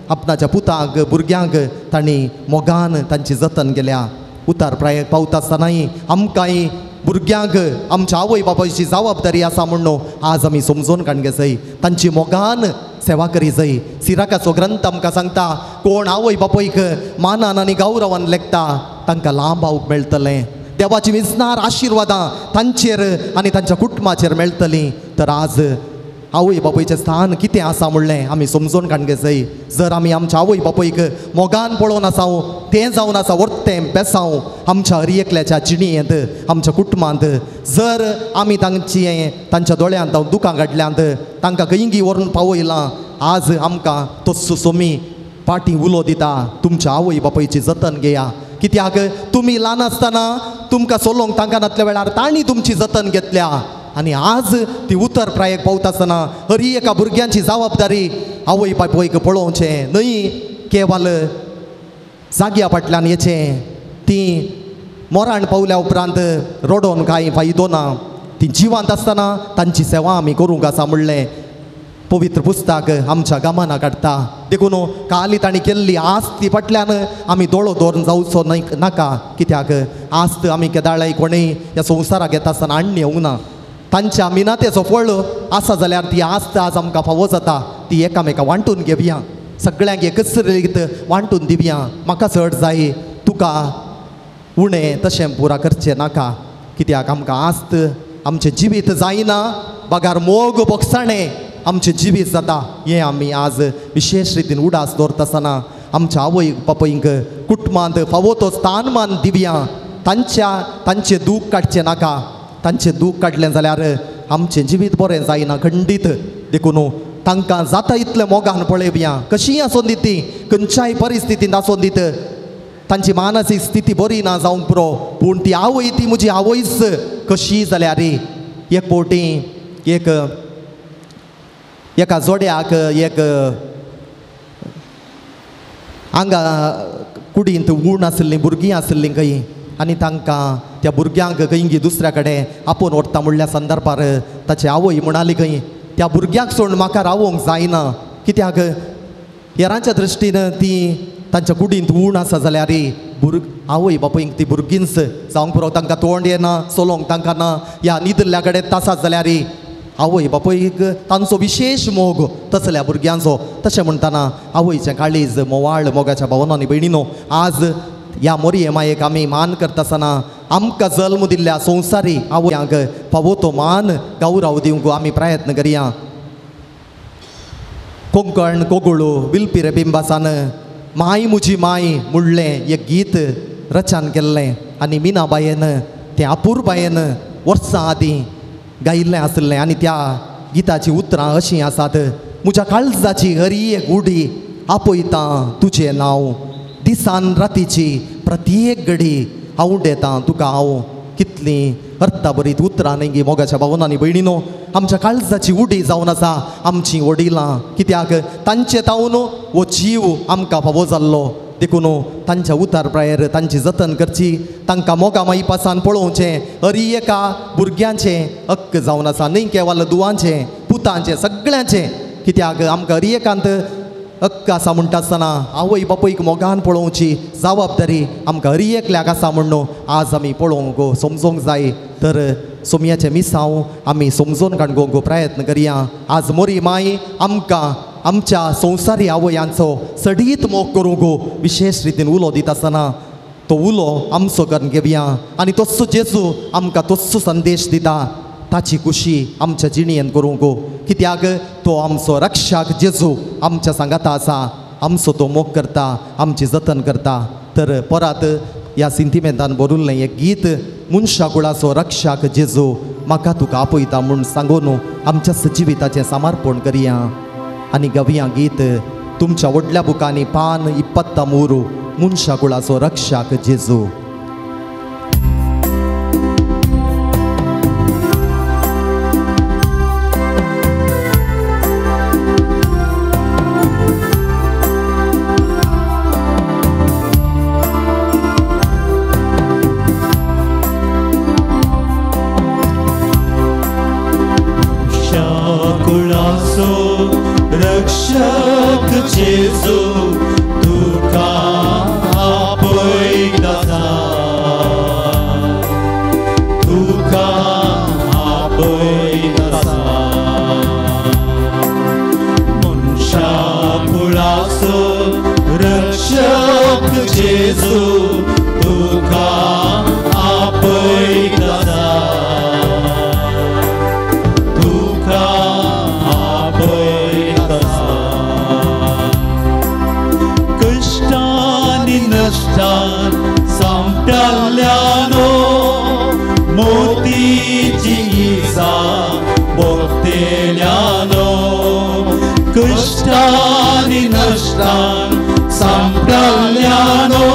आपणाच्या पुतांक भुरग्यांक तांणी मोगान तांची जतन केल्या. उतार प्रायेक पावता आसतनाय आमकांय भुरग्यांक आमच्या आवय बापायची जबाबदारी आसा म्हणून आज आमी समजून काडूंक जाय, तांची मोगान सेवा करी जाय. सिराकाचो ग्रंथ आमकां सांगता कोण आवय बापायक मानान आनी गौरवान लेखता तांकां लांब आवक मेळटलें, देवाची विजनार आशिर्वादां तांचेर आनी तांच्या कुटुंबाचेर मेळटलीं. तर आज आवय बापायचें स्थान कितें आसा म्हणलें आमी समजून काडूंक जाय. जर आमी आमच्या आवय बापायक मोगान पळोवन आसाव तें जावन आसा वर्तें बेसांव आमच्या हर एकल्याच्या जिणेंत आमच्या कुटुंबांत, जर आमी तांची तांच्या दोळ्यांत दुकां काडल्यांत तांकां खंयगी व्हरून पावयलां, आज आमकां तस्सो सोमी पाटी उलो दिता तुमच्या आवय बापायची जतन घेया. कित्याक तुमी ल्हान आसतना तुमकां चलोवंक तांकां नातल्या वेळार तांणी तुमची जतन घेतल्या आनी आज ती उतर प्रायेक पावता आसतना हर एका भुरग्यांची जबाबदारी आवय बापायक पळोवचें न्हय केवल जाग्या फाटल्यान येचें. ती मोराण पावल्या उपरांत रडोवन कांय फायदो ना, ती जिवांत आसतना तांची सेवा आमी करूंक आसा म्हणलें पवित्र पुस्तक आमच्या गमना काडटा. देखून काली तांणी केल्ली आस्ती फाटल्यान आमी दोळो दवरून जावचो न्हय नाका, कित्याक आस्त आमी केदाळाय कोणूय ह्या संवसाराक येता आसतना हाडून येवंक ना. तांच्या मिनातेचो फळ आसा जाल्यार ती आस्त आज आमकां फावो जाता, ती एकामेका वांटून घेवया, सगळ्यांक एकच लेगीत वांटून दिवया. म्हाका चड जाय तुका उणें तशें पुरा करचें नाका, कित्याक आमकां आस्त आमचें जिवीत जायना बगार मोग बोगसाणें आमचें जिवीत जाता. हें आमी आज विशेश रितीन उडास दवरता आसतना आमच्या आवय बापायंक कुटुंबांत फावो तो स्थानमान दिवया, तांच्या तांचें दूख काडचें नाका. तांचें दूख काडलें जाल्यार आमचें जिवीत बरें जायना खंडीत. देखून तांकां जाता इतलें मोगान पळोवया, कशीय आसून दी ती खंयच्याय परिस्थितींत आसून दीत, तांची मानसीक स्थिती बरी ना जावंक पुरो, पूण ती आवय ती म्हजी आवयच कशी जाल्यार. एक फावटी एक एका जोड्याक एक हांगा कुडींत ऊण आशिल्लीं भुरगीं आशिल्लीं खंय आनी तांकां त्या भुरग्यांक खंय दुसऱ्या कडेन आपोवन व्हरता म्हणल्या संदर्भार ताची आवय म्हणाली खंय त्या भुरग्यांक सोडून म्हाका रावोंक जायना, कित्याक हेरांच्या दृश्टीन ती तांच्या कुडींत ऊण आसा जाल्यार आवय बापायक ती भुरगींच जावंक पुरो, तांकां तोंड येना चलोवंक तांकां ना, ह्या न्हिदल्ल्या कडेन तासात जाल्यार आवय बापायक तांचो विशेश मोग तसल्या भुरग्यांचो. तशें म्हणटना आवयचें काळीज मोवाळ मोगाच्या भावनांनी भयणीनो आज ह्या मोरये मायेक आमी मान करता आसतना आमकां जल्म दिल्ल्या संवसारी आवयांक फावो तो मान गौरव दिवंक आमी प्रयत्न करया. कोंकण कोगुळू विल्पी रेबिंबासान माय मुजी माय म्हणलें एक गीत रचन केल्लें आनी मीनाबायेन तें अपुरबायेन वर्सां आदीं गायिल्लें आसलें आनी त्या गिताचीं उतरां अशीं आसात. म्हज्या काळजाची हरी एक उडी आपयता तुजें नांव, दिसान रातीची प्रत्येक घडी आवडेता तुका हांव. कितलीं अर्थाभरीत उतरां न्ही मोगाच्या भावनांनी भयणीनो, आमच्या काळजाची उडी जावन आसा आमचीं वडिलां, कित्याक तांचे तावन हो जीव आमकां फावो जाल्लो. देखून तांच्या उतार प्रायर तांची जतन करची, तांकां मोगा माईपासान पळोवचें हरी एका भुरग्यांचें हक्क जावन आसा, न्ही केवल दुवांचें पुतांचें सगळ्यांचें. कित्याक आमकां हरी एकांत हक्क आसा म्हणटा आसतना आवय बापूयक मोगान पळोवची जबाबदारी आमकां हरी एकल्याक आसा म्हणून आज आमी पळोवंक समजोंक जाय. तर सोमयाचें मिसांव आमी समजून काडूंक प्रयत्न करया. आज मोरी माय आमकां आमच्या संवसारी आवयांचो सडीत मोग करूंक विशेश रितीन उलो दिता आसतना तो उलो आमचो करून घेवया आनी तस्सो जेजू आमकां तस्सो संदेश दिता, ताची खुशी आमच्या जिणेन करूंक. कित्याक तो आमचो रक्षाक जेजू आमच्या सांगाता आसा, आमचो तो मोग करता, आमची जतन करता. तर परत ह्या सिंतिमेंतान बरयल्लें एक गीत मनशा कुळाचो रक्षाक जेजू म्हाका तुका आपयता म्हूण सांगून आमच्या जिविताचें समर्पण करया आनी गावया गीत. तुमच्या व्हडल्या बुकांनी पान 23 मनशा कुळाचो रक्षाक जेजू. रक्षक जेजू तुका आपयता, तुका आपयता. मनशा कुळाचो रक्षक जेजू तुका आपयता, तुका आपयता. कश्टांनी नश्टान सांपडल्यानो मोतीची इजा भोगतेल्यानो, कश्टांनी नश्टान सांपडल्यानो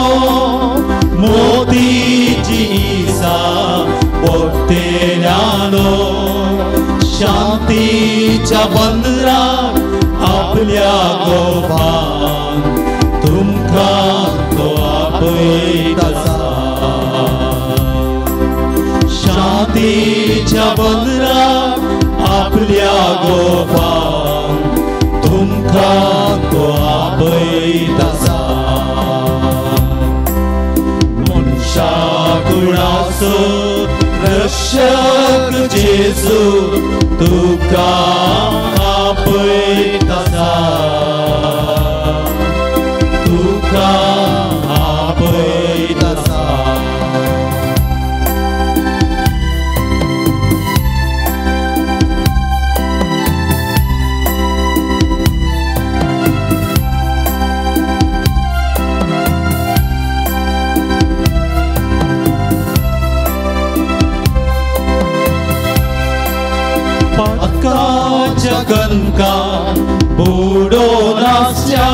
मोतीची इजा भोगतेल्यानो. शांतीच्या बंदराक आपल्या गोपान तुमकां तो आपयता, शांतीच्या बंदराक आपल्या गोपान तुमकां तो आपयता. मनशा कुळाचो रक्षक जेजू तुका आपयता, तुका आपयता. पातकाच्या कणकां बुडोवन आसल्या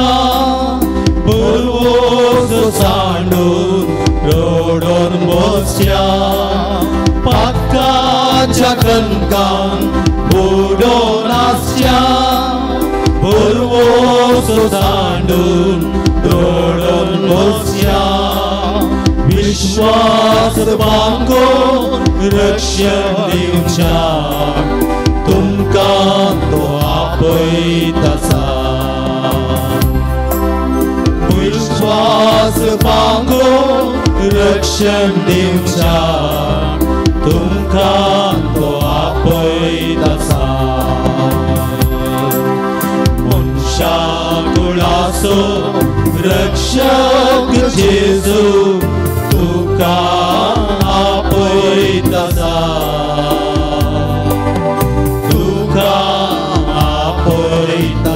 बरवोस सांडून रडोन बसल्या, पातकाच्या कणकां बुडोवन आसल्या बरवोस सांडून रडोन बसल्या. विश्वास बांगोवन रक्षण दिवच्या तुमकां तो आपयता, विश्वास बांगोवन रक्षण दिवच्या तुमकां तो आपयता. मनशा कुळाचो रक्षक जेजू तुका आपयता, तुका आपयता.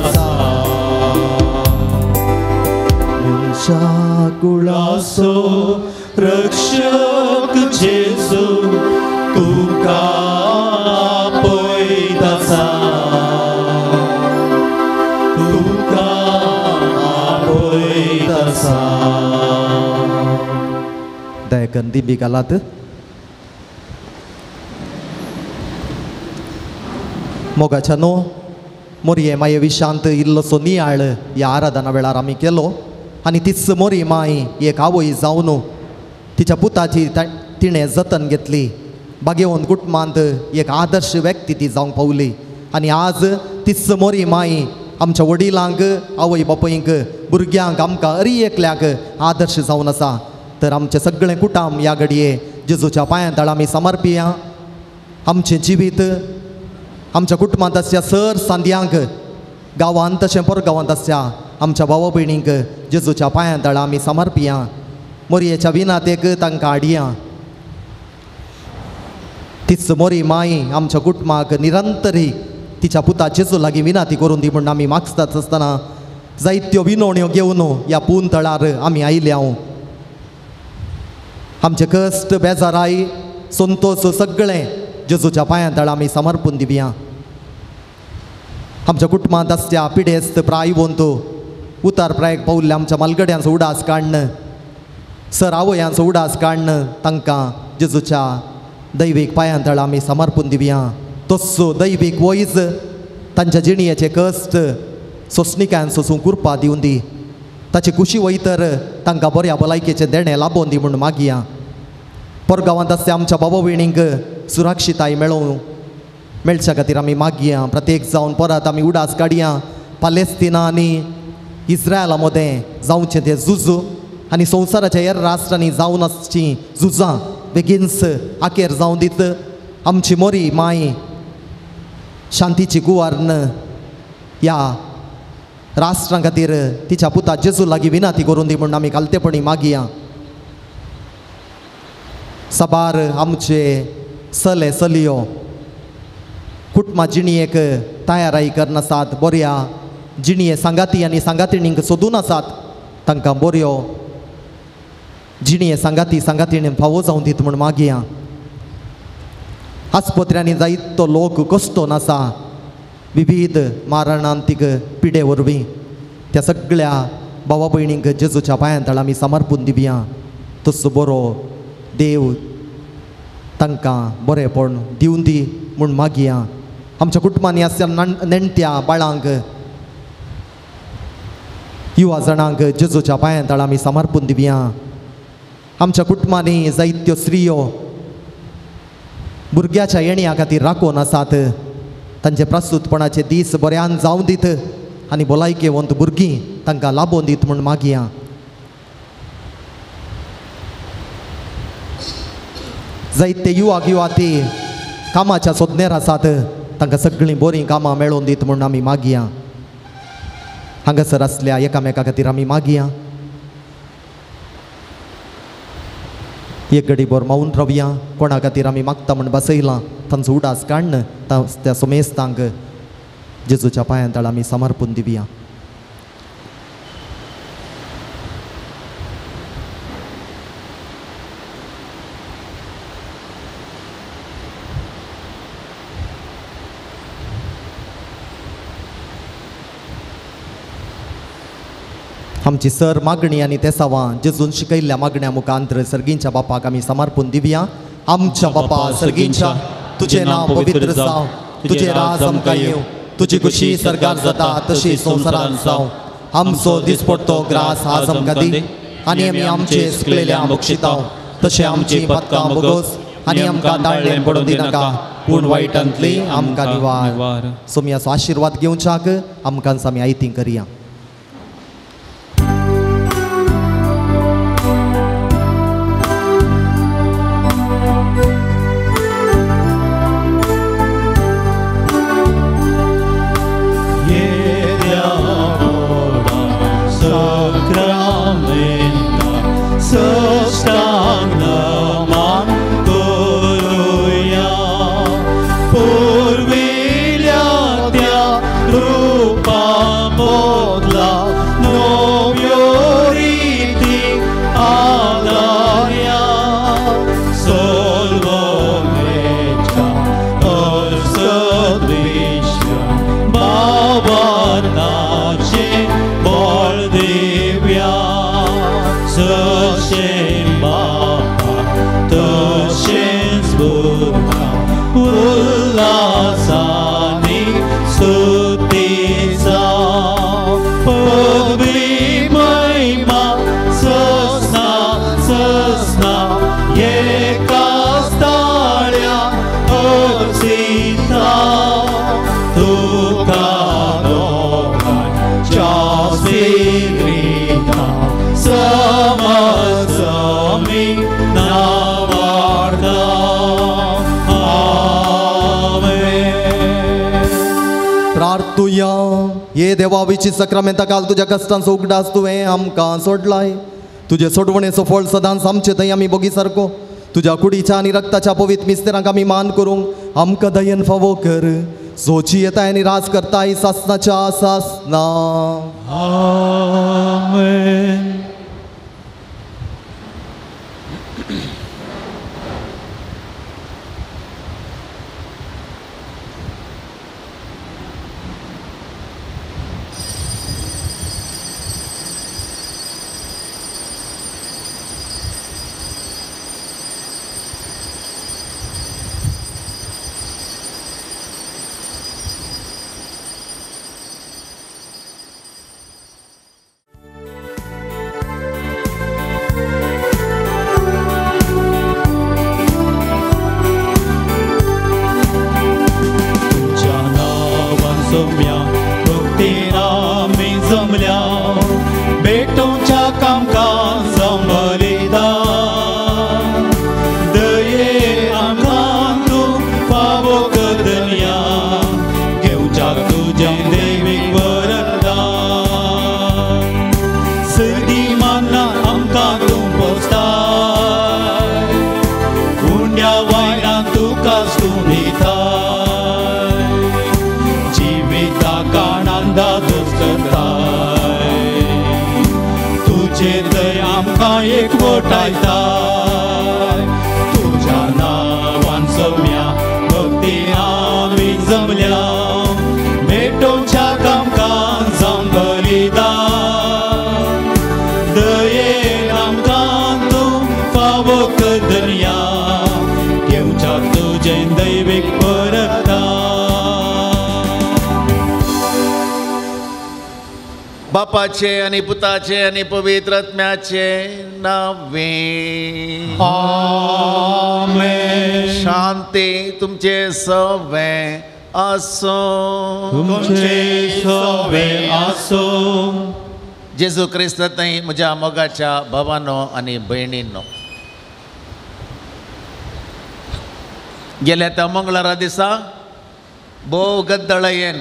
आसो रक्षक जेजू तुका आपयता, तुका आपयता। दयाकन दिंबी घालात। मोगाच्या न्हू मोरये माये विशांत इल्लोसो नियाळ ह्या आराधना वेळार आमी केलो आनी तीच मोरी माय एक आवय जावन तिच्या पुताची तिणें जतन घेतली। बागेवन कुटुंबांत एक आदर्श व्यक्ती ती जावंक पावली आनी आज तीच मोरी माय आमच्या वडिलांक, आवय बापायंक, भुरग्यांक, आमकां अरी एकल्याक आदर्श जावन आसा। तर आमचें सगळें कुटाम ह्या घडये जेजूच्या पांयां तळा आमी समर्पिया। आमचें जिवीत आमच्या कुटुंबांत आसच्या सर सांद्यांक, गांवांत तशें परगांवांत आसच्या आमच्या भावा भयणींक जेजूच्या पांयां तळा आमी समर्पिया। मोरयेच्या विनातेक तांकां हाडया। तीच मोरी माय आमच्या कुटुंबाक निरंतरी तिच्या पुता जेजू लागीं विनाती करून दी म्हूण आमी मागतात आसतना जायत्यो विनवण्यो घेवन ह्या पून तळार आमी आयल्या। आमचे कश्ट, बेजाराय, संतोष सगळें जेजूच्या पांयां तळा आमी समर्पून दिवया। आमच्या कुटुंबांत आसच्या पिडेस्त, प्रायवंत, उतार प्रायक पावल्ल्या आमच्या मालगड्यांचो उडास काडण, सर आवयांचो उडास काडण तांकां जेजूच्या दैवीक पांयां तळा आमी समर्पून दिवया। तस्सो दैवीक वयज तांच्या जिणयेचे कश्ट सोंसणिकायेन सोंसूंक कृपा दिवन दी। ताची खुशी वयतर तांकां बऱ्या भलायकेचें देणें लाबोवन दी म्हूण मागया। परगांवांत आसच्या आमच्या बाबा भयणींक सुरक्षिताय मेळोवं मेळच्या खातीर आमी मागया। प्रत्येक जावन परत आमी उडास काडया पालेस्तिना आनी इस्रायला मदें जावचें तें झुज आनी संवसाराच्या हेर राष्ट्रांनी जावन आसचीं झुजां बेगीनच आखेर जावन दीत। आमची मोरी माय शांतीची गुवार्न ह्या राष्ट्रां खातीर तिच्या पुता जेजू लागीं विनाती करून दी म्हूण आमी खालतेपणी मागया। साबार आमचे चले चलयो कुटुंबा जिणयेक तयाराय करनासात, बऱ्या जिणये सांगाती आनी सांगातिणींक सोदून आसात, तांकां बऱ्यो जिणये सांगाती सांगातिणीन फावो जावन दीत म्हूण मागया। आस्पत्र्यांनी जायतो लोक कश्टोन आसा विविध मारणांतीक पिडे वरवीं, त्या सगळ्या भावा भयणींक जेजूच्या पांयां तळा आमी समर्पून दिवया। तसो बरो देव तांकां बरेंपण दिवन दी म्हूण मागया। आमच्या कुटुंबांनी आसच्या नेणट्या बाळांक, युवा जाणांक जेजूच्या पांयां तळा आमी समर्पून दिवया। आमच्या कुटुंबांनी जायत्यो स्त्रियो भुरग्याच्या येण्या खातीर राखून आसात, तांचे प्रस्तुतपणाचे दीस बऱ्यान जावन दीत आनी भलायकेवंत भुरगीं तांकां लाबोवन दीत म्हूण मागया। जायते युवाक युवाती कामाच्या सोदनेर आसात, तांकां सगळीं बरीं कामां मेळोवन दीत म्हूण आमी मागया। हांगासर आसल्या एकामेका खातीर आमी मागया। एक घडी भर मावून रावया। कोणा खातीर आमी मागता म्हूण बसयलां तांचो उडास काडण त्या सोमेस्तांक जेजूच्या पांयां तळा आमी समर्पून दिवया। आमची सर मागणी आनी तेसावां जेजून शिकयल्ल्या मागण्या मुखांतर सर्गींच्या बापाक आमी समर्पून दिवया। आमच्या बापा सर्गींच्या, तुजें नांव पवित्र जावं, तुजें राज आमकां येवं, तुजी खुशी सर्गार जाता तशी संवसारांत जावं। आमचो दिसपडतो ग्रास आज आमकां दी आनी आमी आमचे सुकलेल्या बक्षितांव तशें आमची पदकां बोगोस आनी आमकां ताळ्ळें पडून दिनाका, पूण वायटांतली आमकां निवार। सोमयाचो आशिर्वाद घेवच्याक आमकां आमी आयती करया। Purvilya tya rupa mo प्रेम बापा तशेंच भुरग्यां उल्हासांनी स्तुती जावं पदवी महिमा ससना ससना एकाच ताळ्या अर्जिता तुका दोगांच्या स्पिरिता समज आमी नावार्ता. आमेन. प्रार्थुया. ये देवा विची सक्रामेंता काल तुज्या कश्टांचो उगडास तुवें आमकां सोडलाय. तुजे सोडवणेचो फळ सदांच आमचे थंय आमी बोगी सारको तुज्या कुडीच्या आनी रक्ताच्या पवित्र मिस्तेरांक आमी मान करूंक आमकां दयेन फावो कर. जोची येताय आनी राज करताय सासनाच्या सासना. आमेन. तुझ्या नावान सौम्या भक्ती आमी जमल्या भेटोवच्या कामकान जावन बलिदान दयेन आमकां तूं फावो कर दर्या घेवच्याक तुजें दैवीक वरदान. बापाचे आनी पुताचे आनी पवित्र आत्म्याचे नावे. आमेन. शांती तुमचे सवे आसूं. तुमचे सवे आसूं. जेजू क्रिस्त थंय म्हज्या मोगाच्या भावानो आनी भयणींनो, गेल्या त्या मंगळारा दिसा भोव गद्दळयेन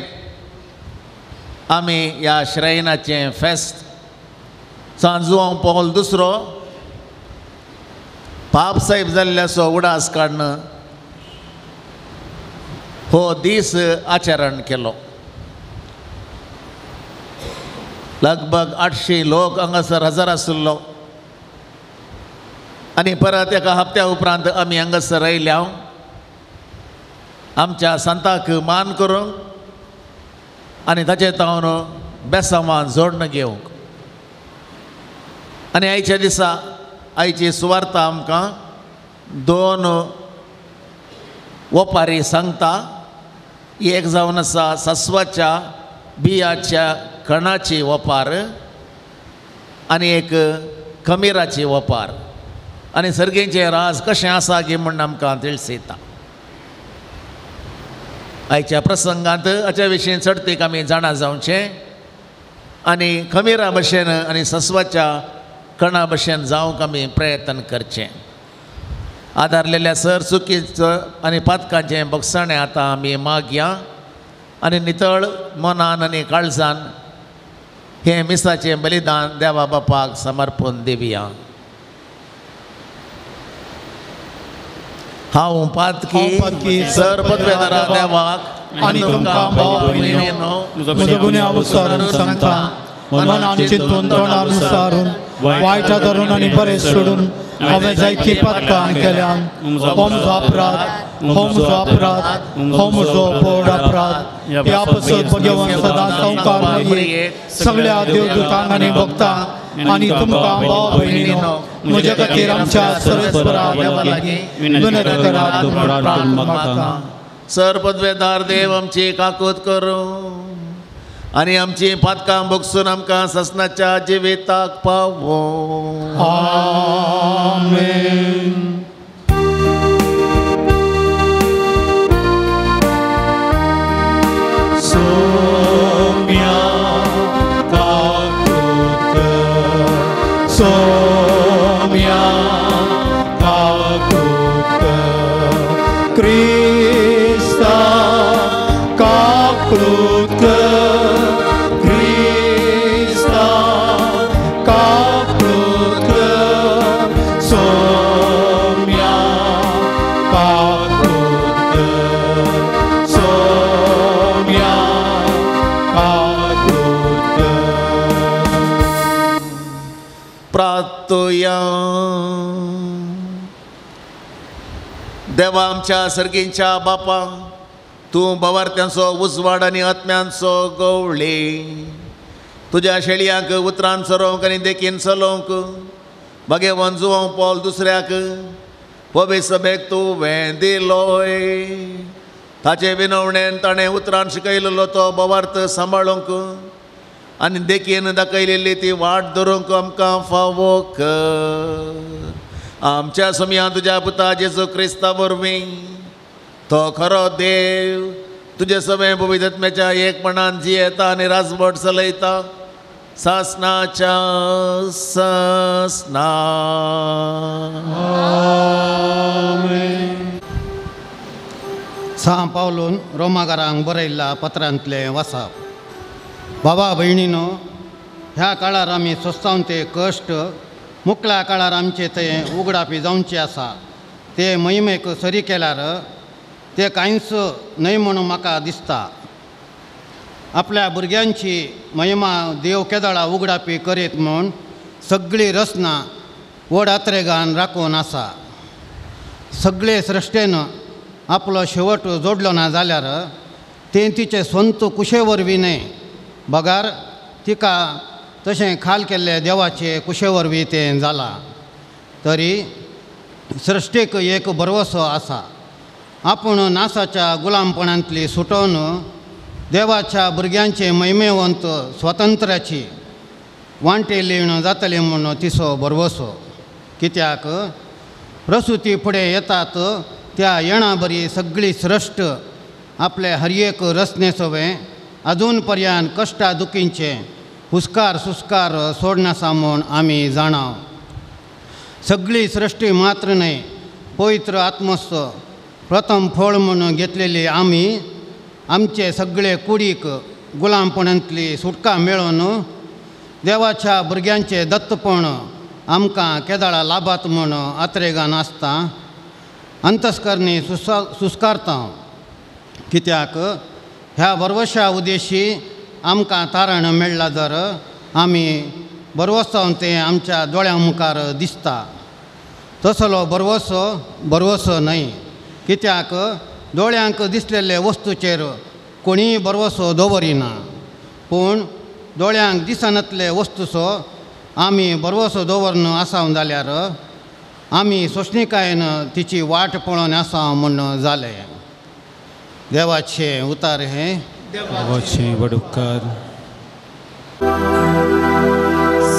आमी ह्या श्रायनाचें फेस्त सांजुआंव पॉल दुसरो पाप साहेब जाल्ल्याचो उडास काडून हो दीस आचरण केलो. लगभग 800 लोक हांगासर हजर आशिल्लो आनी परत एका हप्त्या उपरांत आमी हांगासर आयल्या आमच्या संताक मान करूंक आनी ताचे तावन बेसांवान जोडण घेवंक. आनी आयच्या दिसा आयची सुवार्ता आमकां दोन ओपारी सांगता. एक जावन आसा सस्वाच्या बियाच्या कणाची ओपार आनी एक खमीराची ओपार आनी सर्गेचें राज कशें आसा गी म्हूण आमकां तिळसयता. आयच्या प्रसंगांत हाच्या विशीं चडतीक आमी जाणा जावचें आनी खमीरा भशेन आनी सस्वाच्या कणा भशेन जावंक आमी प्रयत्न करचें. आदारलेल्या सर चुकीचो आनी पातकांचें बगसाणें आतां आमी मागया आनी नितळ मनान आनी काळजान हें मिसाचें बलिदान देवा बापाक समर्पण दिवया. हांव पातकी सर पदवेदारा देवाक आनी तुमकां भाव भयणींनो म्हजो गुन्यांव विसरून सांगता मनान चिंतून तोंडान विचारून वायटा धरून आनी बरें सोडून हांवें जायतीं पातकां केल्यान. हो म्हजो अपराध, हो म्हजो अपराध, हो म्हजो व्हड अपराध. ह्या पासत भगवान सदां संवकार सगळ्या देवदूतांक आनी भक्तांक आनी तुमकां भाव भयणीनो म्हज्या खातीर आमच्या सर्वेस्परा देवा लागीं विनंती करात म्हूण प्रार्थना मागता. सर पदवेदार देव आमची काकूत करूं आनी आमची पातकां भोगसून आमकां ससनाच्या जिविताक पावों. आमेन. सोम्या काकूत कर, सोम्या काकूत कर, क्रिस्ता काकूत कर, क्रिस्ता काकूत कर, सोम्या काकूत कर, सोम्या काकूत कर. प्रार्थुया. देवा आमच्या सर्गींच्या बापा, तूं बवार्त्यांचो उजवाड आनी आत्म्यांचो गवळी, तुज्या शेळयांक उतरान चरोवंक आनी देखीन चलोवंक भाग्यवान जुवांव पॉल दुसऱ्याक पवी सभेक तुवें दिलोय. ताचे विनवणेन ताणें उतरान शिकयलेलो तो बवार्थ सांबाळूंक आनी देखीन दाखयलेली ती वाट धरूंक आमकां फावो कर. आमच्या सोमया तुज्या पुता जेजू क्रिस्ता वरवीं, तो खरो देव तुजे समें पवित्रत्म्याच्या एकपणान जियेता आनी राजवट चलयता सासनाच्या सासना. सां पावलून रोमागारांक बरयल्ल्या पत्रांतलें वाचप. बाबा भयणीनो, ह्या काळार आमी सोंसतावन ते कश्ट मुकल्या काळार आमचे थंय उगडापी जावचे आसा. ते महिमेक सरी केल्यार ते कांयच न्हय म्हणून म्हाका दिसता. आपल्या भुरग्यांची महिमा देव केदळा उगडापी करीत म्हूण सगळी रचना व्हड आत्रेगान राखून आसा. सगळे सृश्टेन आपलो शेवट जोडलो ना जाल्यार तें तिचे स्वंत कुशे वरवीं न्हय, बगार तिका तशें खाल केल्ले देवाचे कुशे वरवीं तें जालां. तरी सृश्टीक एक भरवसो आसा, आपूण नासाच्या गुलामपणांतली सुटोवन देवाच्या भुरग्यांचे महिमेवंत स्वातंत्र्याची वांटे लेण जातली म्हूण तिचो भरवसो. कित्याक प्रसुती फुडें येतात त्या येणा बरी सगळी सृश्ट आपले हर एक रचने सवें अजून पर्यंत कश्टा दुखींचे हुस्कार सुस्कार सोडनासा म्हूण आमी जाणाव. सगळी सृश्टी मात्र न्हय, पवित्र आत्मस्थ प्रथम फळ म्हूण घेतलेली आमी आमचे सगळे कुडीक गुलामपणांतली सुटका मेळोवन देवाच्या भुरग्यांचे दत्तपण आमकां केदाळा लाभात म्हूण आत्रेगान आसता अंतस्करणी सुस्कारता. कित्याक ह्या बरवशा उद्देशी आमकां तारण मेळ्ळां जर आमी बरवसावन तें आमच्या दोळ्यां मुखार दिसता. तसलो बरवसो बरवसो न्हय, कित्याक दोळ्यांक दिसलेले वस्तूचेर कोणीय बरवसो दवरिना, पूण दोळ्यांक दिसनातले वस्तूचो आमी बरवसो दवरन आसा जाल्यार आमी सोंसणीकायेन तिची वाट पळोवन आसा म्हूण जालें. देवाचे उतार हे देवाचे वडुपकार.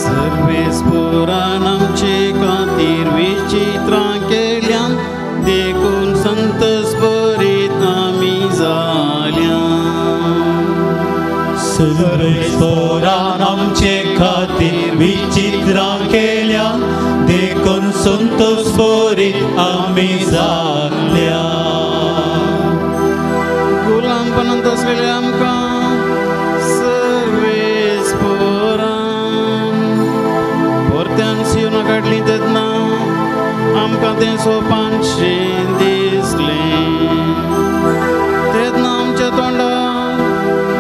सर्वेस्परान आमचे खातीर विचित्रां केल्या देखून संतस्परीत आमी जाल्या. सर्वेस्परान आमचे खातीर विचित्रां केल्या देखून संतस्परीत आमी जाल्या. गुलामपणांत आसलेले आमकां सर्वेस्परान परत्यान सियोना काडली तेन्ना आमकां तें सोपानशें दिसलें. तेन्ना आमच्या तोंडार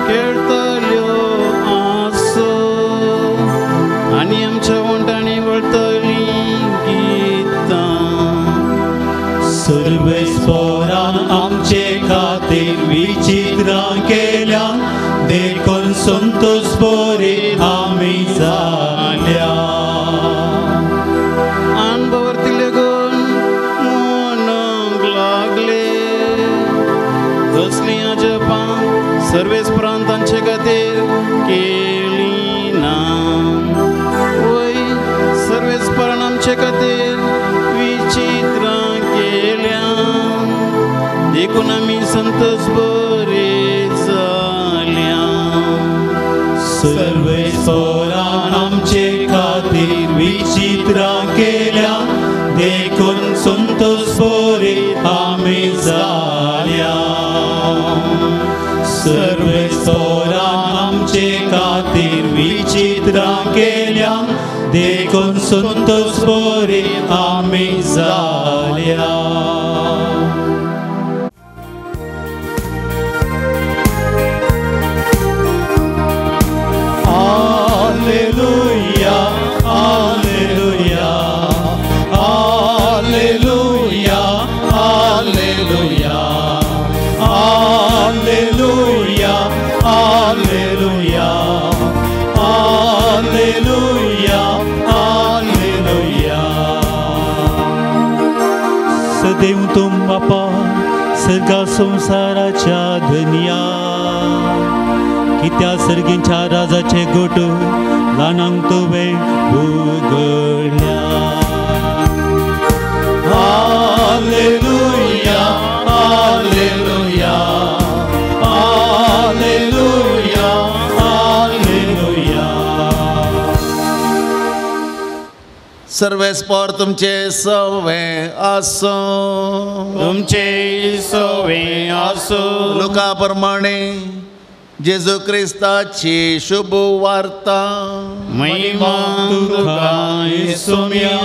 खेळटल्यो आसो आनी आमच्या वंटांनी वळटलीं गितां. सर्वेस्परान आमचे खातीर विचित्रां केल्या देखून संतोष बरी आमी जाल्या. देखून आमी संतोष बरे जाल्या. सर्वेस्परान आमचे खातीर विचित्रां केल्या देखून संतोष बरे आमी जाल्या. सर्वेस्परान आमचे खातीर विचित्रां केल्या देखून संतोष बरे आमी जाल्या. Alleluia, alleluia, alleluia, alleluia, alleluia, alleluia, alleluia, alleluia. सदैव तुम बापा सर्गा संसाराच्या धनया कित्या सर्गींच्या राजाचे गोट ल्हानांक तुवें उगडल्या. Alleluia, alleluia, alleluia, alleluia. सर्वेस्पर तुमचे सवे आसूं. तुमचे सवे आसूं. लुका प्रमाणे जेजू क्रिस्ताची शुभ वार्ता. महिमा तुका येसुम्या.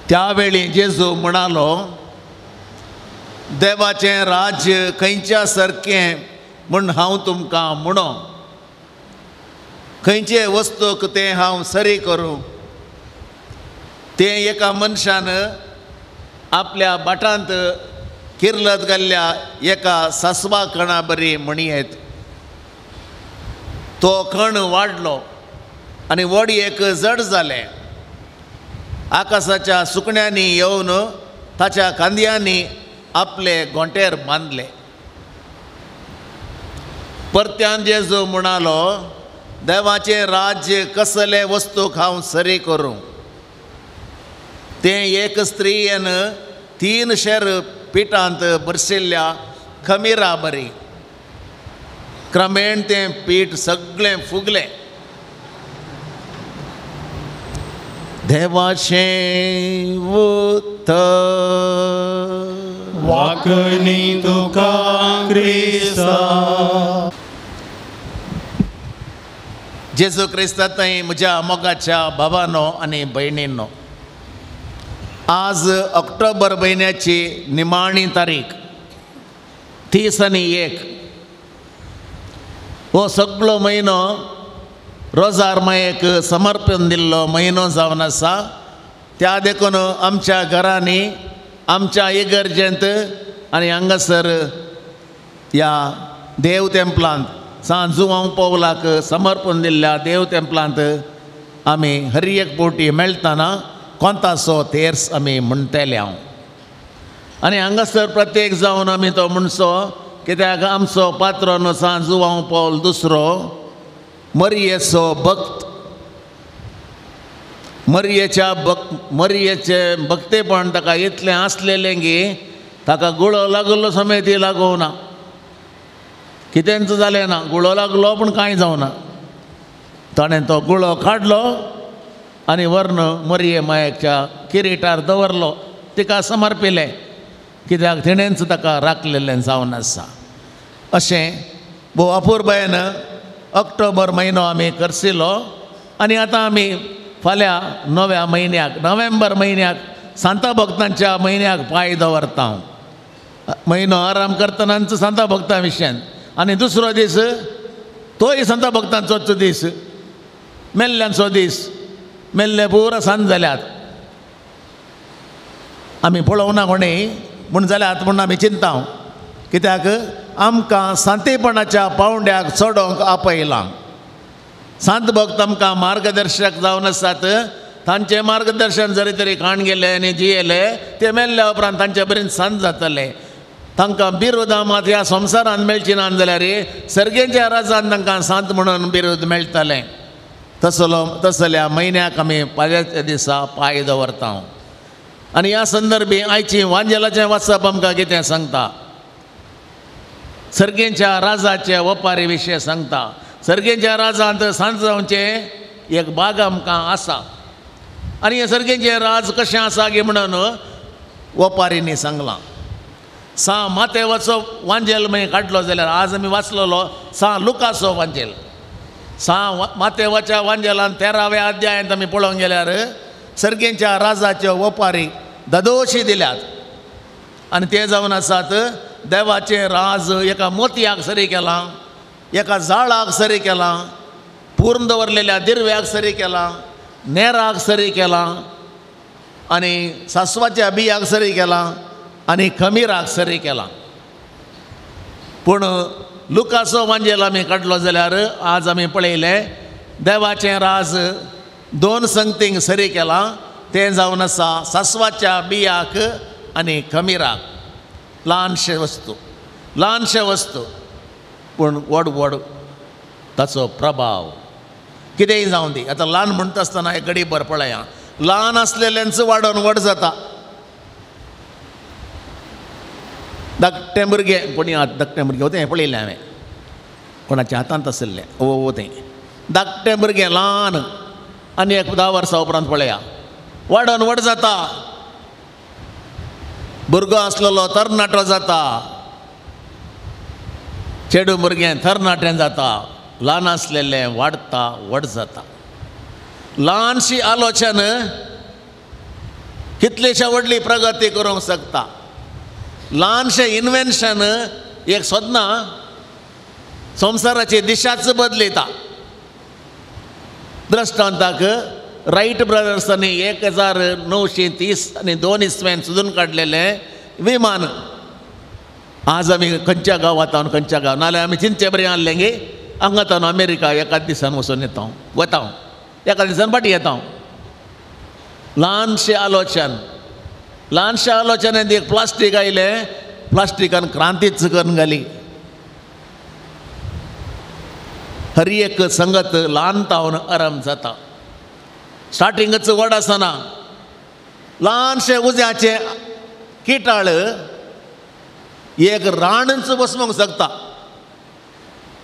त्यावेळी जेजू म्हणालो, देवाचें राज्य खंयच्या सारकें म्हूण हांव तुमकां म्हणो. खंयचे वस्तूक तें हांव सरी करूं. तें एका मनशान आपल्या भाटांत किर्लत घाल्ल्या एका सासवा कणा बरी म्हणयेत. तो कण वाडलो आनी वडयेक जड जालें. आकाशाच्या सुकण्यांनी येवन ताच्या खांद्यांनी आपले गोंटेर बांदले. परत्यान जेजू म्हणालो, देवाचें राज्य कसले वस्तूक हांव सरी करूं. तें एक स्त्रियेन 3 शेर पिठांत भरशिल्ल्या खमिरा बरी. क्रमेण तें पीठ सगळें फुगलें. देवाचें उतर. वाकणी तुका क्रिस्ता. जेजू क्रिस्ता थंय म्हज्या मोगाच्या भावानो आनी भयणींनो, आज ऑक्टोबर म्हयन्याची निमाणी तारीख 30 आनी 1. हो सगळो म्हयनो रोजार मायेक समर्पण दिल्लो म्हयनो जावन आसा. त्या देखून आमच्या घरांनी, आमच्या इगर्जेंत आनी हांगासर ह्या देव तेंपलांत सांत जुवांव पावलाक समर्पण दिल्ल्या देव तेंपलांत आमी हर एक बोटी मेळटना कोंतासो तेर्स आमी म्हणटले हांव. आनी हांगासर प्रत्येक जावन आमी तो म्हणसो, कित्याक आमचो पात्रोन सांत जुवांव पावल दुसरो मरियेचो भक्त, मरियेच्या मरियेचें भक्तेपण ताका इतलें आसलेलें की ताका गुळो लागलो समेत लागोवना, कितेंच जालें ना. गुळो लागलो पूण कांय जावना. ताणें तो गुळो काडलो आनी व्हरून मरिये मायेच्या किरिटार दवरलो, तिका समर्पिलें, कित्याक तिणेंच ताका राखलेलें जावन आसा. अशें भोव अपुरबायेन ऑक्टोबर म्हयनो आमी करसिलो आनी आतां आमी फाल्यां नव्या म्हयन्याक, नोव्हेंबर म्हयन्याक, सांता भक्तांच्या म्हयन्याक पांय दवरता. म्हयनो आराम करतनाच सांता भक्तां विशयान, आनी दुसरो दीस तोय सांता भक्तांचोच दीस, मेल्ल्यांचो दीस. मेल्ले पुरा सांत जाल्यात, आमी पळोवना कोणी म्हूण जाल्यात म्हूण आमी चिंता, कित्याक आमकां सांतेपणाच्या पावंड्याक चडोवंक आपयलां. सांत भक्त आमकां मार्गदर्शक जावन आसात. तांचें मार्गदर्शन जरी तरी खाण गेले आनी जियेले ते मेल्ल्या उपरांत तांचे बरेन सांत जातले. तांकां बिरुदां मात ह्या संवसारांत मेळची ना जाल्यार सर्गेच्या राजान तांकां सांत म्हणून बिरूद मेळटलें. तसलो तसल्या म्हयन्याक आमी फाल्यांच्या दिसा पांय दवरता. आनी ह्या संदर्भी आयची वांजेलाचें वाचप आमकां कितें सांगता? सर्गेच्या राजाचे वपारी विशय सांगता. सर्गेच्या राजांत सांज जावचें एक बाग आमकां आसा आनी हे सर्गेचें राज कशें आसा गी म्हणून वपारींनी सांगलां. सा मातेवाचो वांजेल मागीर काडलो जाल्यार आज आमी वाचलेलो सा लुकाचो वांजेल. सा मातेवाच्या वांजेलान 13व्या अध्यायांत आमी पळोवंक गेल्यार सर्गेच्या राजाच्यो वपारी ददोशी दिल्यात आनी ते जावन आसात देवाचें राज एका मोतयाक सरी केलां, एका जाळाक सरी केलां, पूर्ण दवरलेल्या दिरव्याक सरी केलां, नेराक सरी केलां आनी सासवाच्या बियाक सरी केलां आनी खमीराक सरी केलां. पूण लुकाचो वांजेल आमी काडलो जाल्यार आज आमी पळयलें देवाचें राज दोन संगतींक सरी केलां, तें जावन आसा सासवाच्या बियाक आनी खमीराक. ल्हानशे वस्तू, ल्हानशे वस्तू पूण व्हड व्हड ताचो प्रभाव. कितेंय जावं दी, आतां ल्हान म्हणटा आसतना एक घडी भर पळया, ल्हान आसलेल्यांच वाडोवन व्हड जाता. धाकटें भुरगें कोणी धाकटें भुरगें तें पळयलें हांवें, कोणाच्या हातांत आशिल्लें ओ तें धाकटें भुरगें ल्हान आनी एक 10 वर्सां उपरांत पळया वाडोवन व्हड जाता. भुरगो आसलेलो तरणाटो जाता, चेडूं भुरगें तरणाटें जाता, ल्हान आसलेलें वाडटा व्हड जाता. ल्हानशी आलोचन कितलीशा व्हडली प्रगती करूंक शकता. ल्हानशें इन्वेन्शन एक सोदना संवसाराची दिशाच बदलिता. दृश्टांताक रायट ब्रदर्सांनी 1930 आनी 2 इसवेन सोदून काडलेलें विमान. आज आमी खंयच्या गांवांत खंयच्या गांव नाल्यार आमी चिंतचे बरें आहलें गे हांगा तावन अमेरिका एकाच दिसान वचून येता वता, एका दिसान फाटीं येता. ल्हानशें आलोचन, ल्हानशें आलोचनेंत एक प्लास्टीक आयलें, प्लास्टिकान क्रांतीच करून घाली. हर एक संगत ल्हान तावन आरंभ जाता, स्टार्टिंगच व्हड आसना. ल्हानशें उज्याचें किटाळ एक राणच बसमूंक शकता.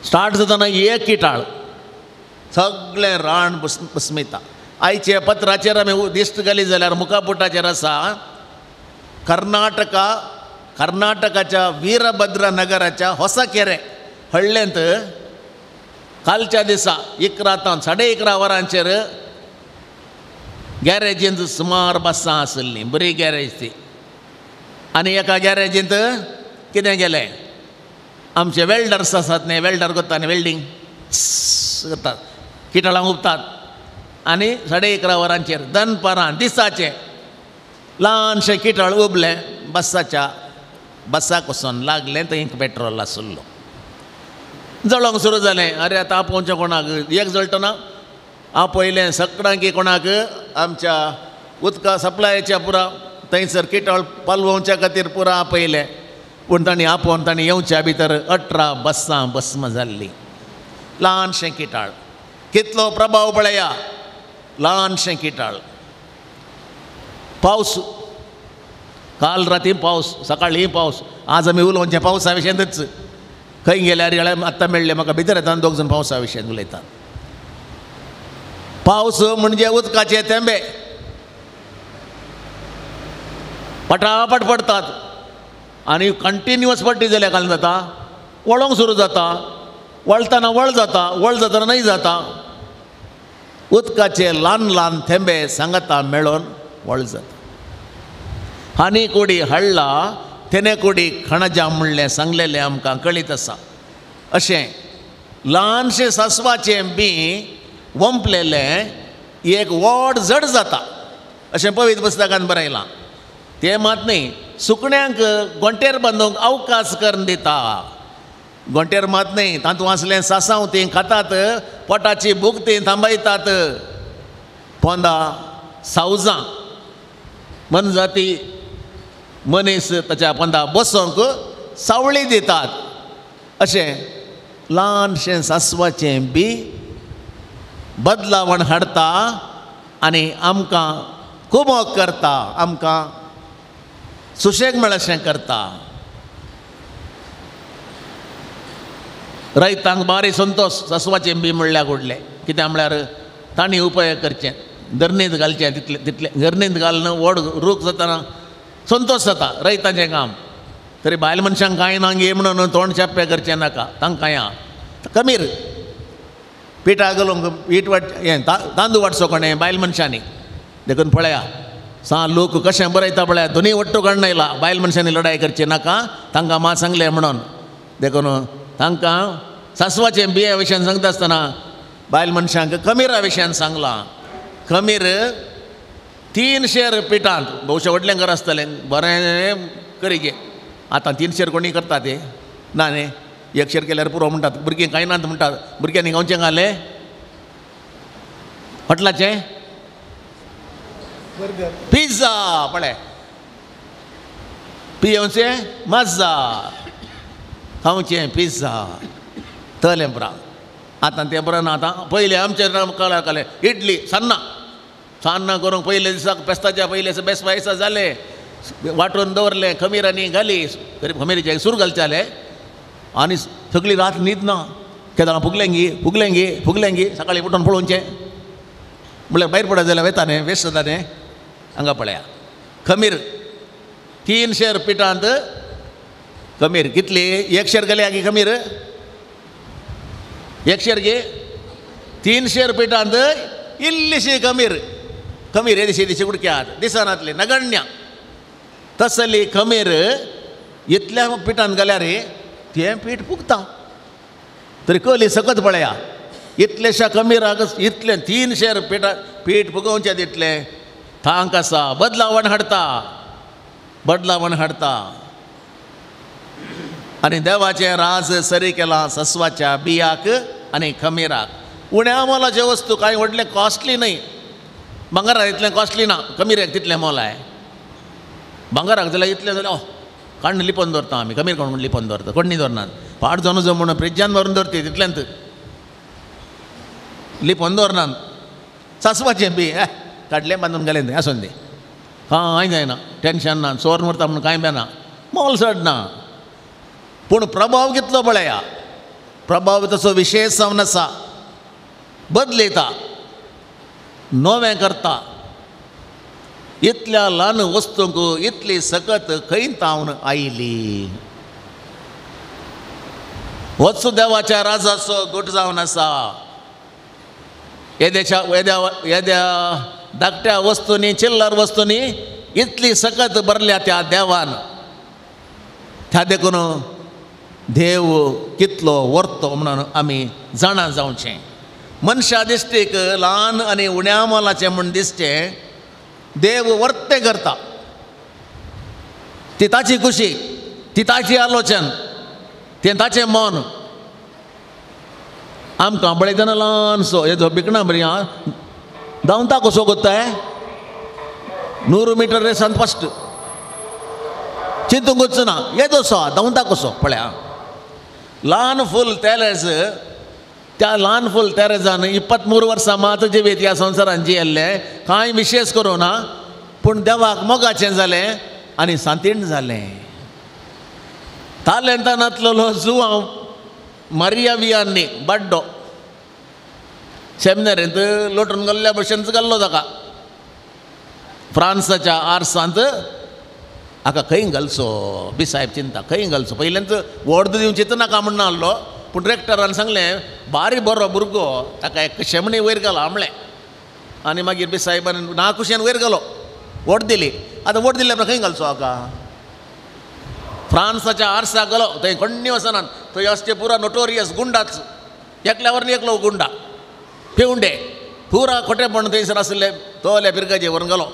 स्टार्ट जातना एक किटाळ सगळें राण बसमिता. आयचे पत्राचेर आमी दिश्ट घाली जाल्यार मुखापुटाचेर आसा कर्नाटका, कर्नाटकाच्या वीरभद्र नगराच्या होसकेरे हळ्ळेंत कालच्या दिसा 11 तावन 11:30 वरांचेर गॅरेजींत सुमार बसां आशिल्लीं, बरी गॅरेज ती. आनी एका गॅरेजींत कितें गेलें, आमचे वेल्डर्स आसात न्ही, वेल्डर करता न्ही, वेल्डींग करतात, किटाळां उबतात. आनी 11:30 वरांचेर दनपारां दिसाचें ल्हानशें किटाळ उबलें, बसाच्या बसाक वचून लागलें, थंय पेट्रोल आशिल्लो. जळोंक सुरू जालें. अरे आतां आपोवचें कोणाक, एक जळटना आपयलें सगळ्यांकी कोणाक आमच्या उदका सप्लायच्या पुरा थंयसर किटाळ पालवोवच्या खातीर पुरा आपयलें. पूण तांणी आपोवन तांणी येवच्या भितर 18 बसां भस्म जाल्लीं. ल्हानशें किटाळ, कितलो प्रभाव पळया, ल्हानशें किटाळ. पावस, काल राती पावस, सकाळीं पावस, आज आमी उलोवचें पावसा विशयांतच. खंय गेल्यार आत्तां मेळ्ळें म्हाका, भितर येता दोग जाण पावसा विशयान उलयतात. पावस म्हणजे उदकाचे थेंबे पटापट पडटात आनी कंटिन्युअस पडटी जाल्यार काल जाता, वळोंक सुरू जाता, वळटना वळ जाता, वळ जातना न्हय जाता. उदकाचे ल्हान ल्हान थेंबे सांगाता मेळोन वळ जाता. हानी कोडी हाडला तेणे कोडी खणजा म्हणलें सांगलेलें आमकां कळीत आसा. अशें ल्हानशें सासवाचें बी वंपलेलें एक व्हड जड जाता अशें पवित्र पुस्तकान बरयलां. तें मात न्ही, सुकण्यांक गोंटेर बांदूंक अवकाश करून दिता. गोंटेर मात न्ही, तातूंत आसलें सासांव तीं खातात, पोटाची भूक तीं थांबयतात. पोंदा सावजां मनजाती मनीस ताच्या पोंदा बसोंक सावळी दितात. अशें ल्हानशें सासवाचें बी बदलावण हाडटा आनी आमकां कुमोक करता, आमकां सुशेग मेळशें करता. रयतांक बारी संतोश ससवाचें बी म्हणल्यार घडलें कित्याक म्हळ्यार तांणी उपयोग करचें धरणींत घालचें तितलें तितलें धरणींत घालून व्हड रूख जातना संतोश जाता रयतांचें काम. तरी बायल मनशांक कांय ना गे म्हणून तोंड चेप्पें करचें नाका तांकां या कमीर पिठा घालूंक पीठ वाट हें तांदूळ वाटचो कोणें बायल मनशांनी. देखून पळया सा लोक कशें बरयता पळया दोनूय वट्टू काडून आयला बायल मनशांनी लडाय करची नाका तांकां मा सांगलें म्हणून. देखून तांकां सासवाचें बिये विशयान सांगता आसतना बायल मनशांक कमीरा विशयान सांगलां. खमीर 3 शेर पिठांत भोवशें व्हडलें घर आसतलें बरें करीचें. आतां 3 शेर कोणी करता ते ना न्ही 1 शेर केल्यार पुरो म्हणटात भुरगीं कांय नात म्हणटात. भुरग्यांनी खावचें घालें हॉटलाचें पिझ्झा पळय पियेवचें मज्जा खावचें पिझ्झा तलें पुरा. आतां तें बरें ना. आतां पयलें आमचें कळ्ळें कळ्ळें इडली सान्नां सान्नां करूंक पयले दिसाक पेस्ताच्या पयले बेस दिसा जालें वांटून दवरलें खमीर आनी घाली खमिरीचें सूर घालचें आनी सगळी रात न्हीद ना केन्ना फुगलेंगी फुगलेंगी फुगलेंगी सकाळीं उठून पळोवचें म्हणल्यार भायर पडत जाल्यार वता न्ही वेस्ट जाता न्ही. हांगा पळया खमीर 3 शेर पिठांत खमीर कितली 1 शेर घाली आगी खमीर 1 शेर गे 3 शेर पिठांत इल्लीशी खमीर खमीर येदीशी येदीशी कुडक्यात दिसनातली नगण्य तसली खमीर इतल्या पिठांत घाल्यार तें पीठ फुगता. तरी कली सकत पळया इतलेशा खमीराक इतलें 3 शेर पिठा पीठ फुगोवचें तितलें तांक आसा. बदलावण हाडटा बदलावण हाडटा. आनी देवाचें राज सरी केलां ससवाच्या बियाक आनी खमीराक. उण्या मोलाच्यो वस्तू कांय व्हडलें कॉस्टली न्हय भांगराक इतलें कॉस्टली ना खमीराक तितलें मोल आहे. भांगराक जाल्यार इतलें जाल्यार काण्ण लिपोवन दवरता आमी खमीर कोण म्हूण लिपोवन दवरता कोण न्ही दवरनात पाड जावन जो म्हणून फ्रिज्जान भरून दवरती तितल्यांत लिपोवन दवरनात. सासवाचें बी काडलें बांदून घालें तें आसून दी कांय जायना टेंशन ना चोर मरता म्हणून कांय बेना मोल चड ना. पूण प्रभाव कितलो पळया प्रभाव तसो विशेश जावन आसा बदलयता नवें करता. इतल्या ल्हान वस्तूंक इतली सकत खंय तावन आयली. होच देवाच्या राजाचो गट जावन आसा. येद्याच्या येद्या येद्या धाकट्या वस्तूंनी चिल्लर वस्तूंनी इतली सकत भरल्या त्या देवान. त्या देखून देव कितलो व्हरतो म्हणून आमी जाणा जावचें. मनशा दिश्टीक ल्हान आनी उण्या मोलाचें म्हूण दिसचें देव वर्तें करता. ती ताची खुशी ती ताची आलोचन तें ताचें मन. आमकां पळयतना ल्हानसो हेजो बिकणा बरी आं धांवता कसो कोत्ताय 100 मिटर रेसान फस्ट चिंतूंकच ना येदोसो धांवता कसो पळया. ल्हान फूल तेरेज त्या ल्हान फूल तेरेजान 23 वर्सां मात जिवीत ह्या संवसारान जियेल्लें कांय विशेश करूं ना पूण देवाक मोगाचें जालें आनी सांतीण जालें. तालेंतानातलो जुवांव मारिया वियानी बाड्डो सेमिनारींत लोटून गेल्ल्या भशेनच घाल्लो ताका फ्रांसाच्या आर्सांत. हाका खंय घालचो बी साहेब चिंता खंय घालचो पयल्यान वर्द दिवची तर नाका म्हण नासलो पूण रेक्टरान सांगलें बारी बरो भुरगो ताका एक शेमणी वयर घाला म्हणलें. आनी मागीर बी साहेबान ना खुशयेन वयर घालो वोट दिली. आतां वोट दिल्ल्या खंय घालचो हाका फ्रांसाच्या आर्साक गेलो थंय कोण्णी वचनात थंय असचे पुरा नोटोरियस गुंडाच एकल्यावर एकलो गुंडा पिवंडे पुरा खोटेपण थंयसर आसले तोले पिरगाचे व्हरून गेलो.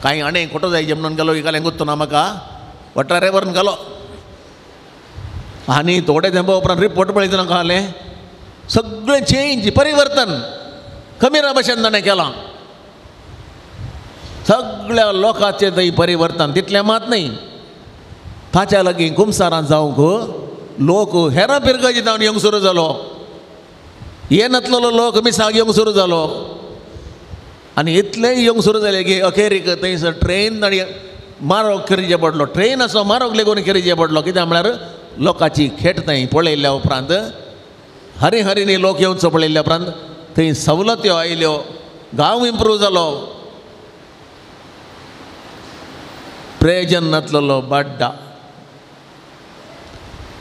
कांय आनी खोटो जायचे म्हणून गेलो इकालें गुत्तो ना म्हाका वटारे व्हरून गेलो. आनी थोडे तेंपा उपरांत रिपोर्ट पळयतना कळ्ळें सगळें चेंज परिवर्तन खमीरा भशेन ताणें केलां. सगळ्या लोकांचें थंय परिवर्तन तितलें मात न्हय ताच्या लागीं कुमसारां जावंक लोक हेरां पिरगाजी जावन येवंक सुरू जालो. येनातलो लोक मिसाक येवंक सुरू जालो. आनी इतलें येवंक सुरू जालें की अखेरीक थंयसर ट्रेन आनी मारोग करचे पडलो, ट्रेन असो मारोग लेगून करचे पडलो. कित्याक म्हळ्यार लोकांची खेट थंय पळयल्ल्या उपरांत, हरी हरीनी लोक येवचो पळयल्ल्या उपरांत थंय सवलत्यो आयल्यो, गांव इम्प्रूव जालो. प्रयोजन नातलेलो बाड्डा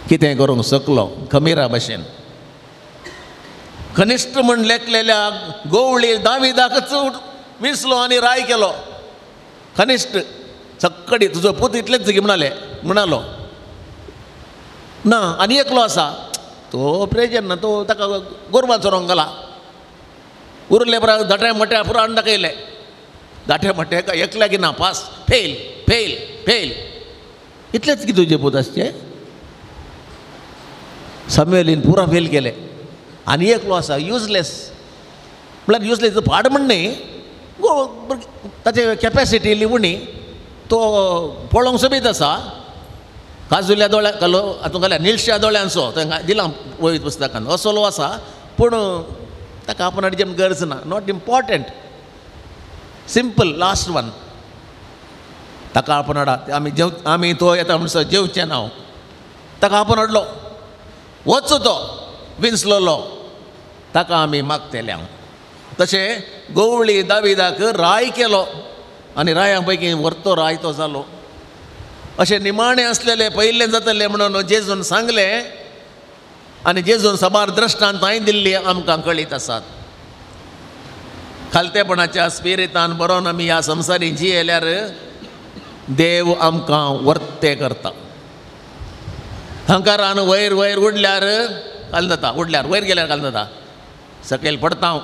कितें करूंक शकलो खमीरा भशेन. कनिश्ठ म्हण लेखलेल्या गोवळी दाविदाकच विसलो आनी राय केलो. कनिश्ठ सक्कडी तुजो पूत इतलेच म्हणाले म्हणालो ना आनी एकलो आसा तो प्रयोजन ना, तो ताका गोरवां चोरोंक घाला. उरले बरा दाट्या मोट्या पुरो हाडून दाखयले, दाट्या मोट्या एकल्याक ना पास, फेल फेल फेल. इतलेच की तुजे पूत आसचे. सामुएलीन पुरा फेल केले. आनी एकलो आसा युजलेस, म्हळ्यार युजलेस पाड म्हण न्ही, ताचे कॅपेसिटी इल्ली उणी, तो पळोवंक सोबीत आसा, काजुल्या दोळ्या घालो हातूंत घाल्या निळश्या दोळ्यांचो थंय दिलां वयर पुस्तकान असलो आसा, पूण ताका आपूण हाडची गरज ना, not important, simple last one. ताका आपूण हाडा, आमी जेव आमी तो येता म्हणसर जेवचें ना हांव. ताका आपूण हाडलो, वचो तो विंचलोलो, ताका आमी मागतले हांव. तशें गोवळी दाविदाक राय केलो आनी राया पैकी व्हरतो राय तो जालो. अशें निमाणें आसलेले पयलें जातलें म्हणून जेजून सांगलें आनी जेजून साबार दृश्टांतांय दिल्ली आमकां कळीत आसात. खालतेपणाच्या स्पिरितान बरोवन आमी ह्या संवसारी जियेल्यार देव आमकां वर्ते करता. हंकारान वयर वयर उडल्यार घालून जाता, उडल्यार वयर गेल्यार घालून जाता, सकयल पडता हांव,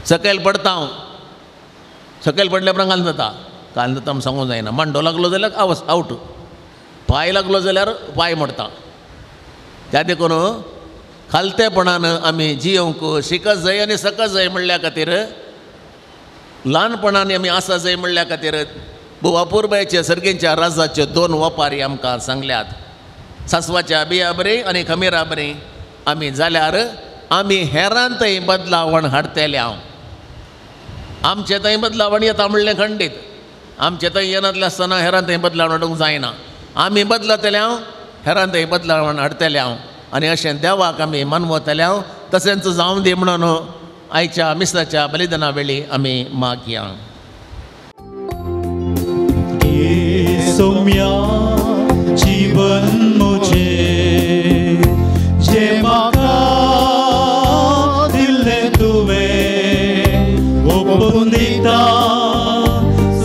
सकयल पडता हांव, सकयल पडल्या उपरांत घालून जाता, घालून जाता म्हूण सांगूंक जायना. मांडो लागलो जाल्यार आवस आवट, पांय लागलो जाल्यार पांय मोडटा. त्या देखून खालतेपणान आमी जियोवंक शिकत जाय आनी सकत जाय म्हणल्या खातीर, ल्हानपणान आमी आसा जाय म्हणल्या खातीर बुवापूरबायचे सर्गेंच्या राजाच्यो दोन वपारी आमकां सांगल्यात. सासवाच्या बिया बरी आनी खमीरा बरी आमी जाल्यार आमी हेरांतय बदलावण हाडटले. हांव आमचे थंय बदलावण येता म्हणलें खंडीत, आमचे थंय येनातलें आसतना हेरांतय बदलावण हाडूंक जायना. आमी बदलतले हांव, हेरांतय बदलावण हाडटले हांव आनी अशें देवाक आमी मानवतले हांव. तशेंच जावं दी म्हणून आयच्या मिसाच्या बलिदाना वेळी आमी मागया. सोम्या जीवन मुझे जे म्हाका दिल्लें तुवें ओपून दिता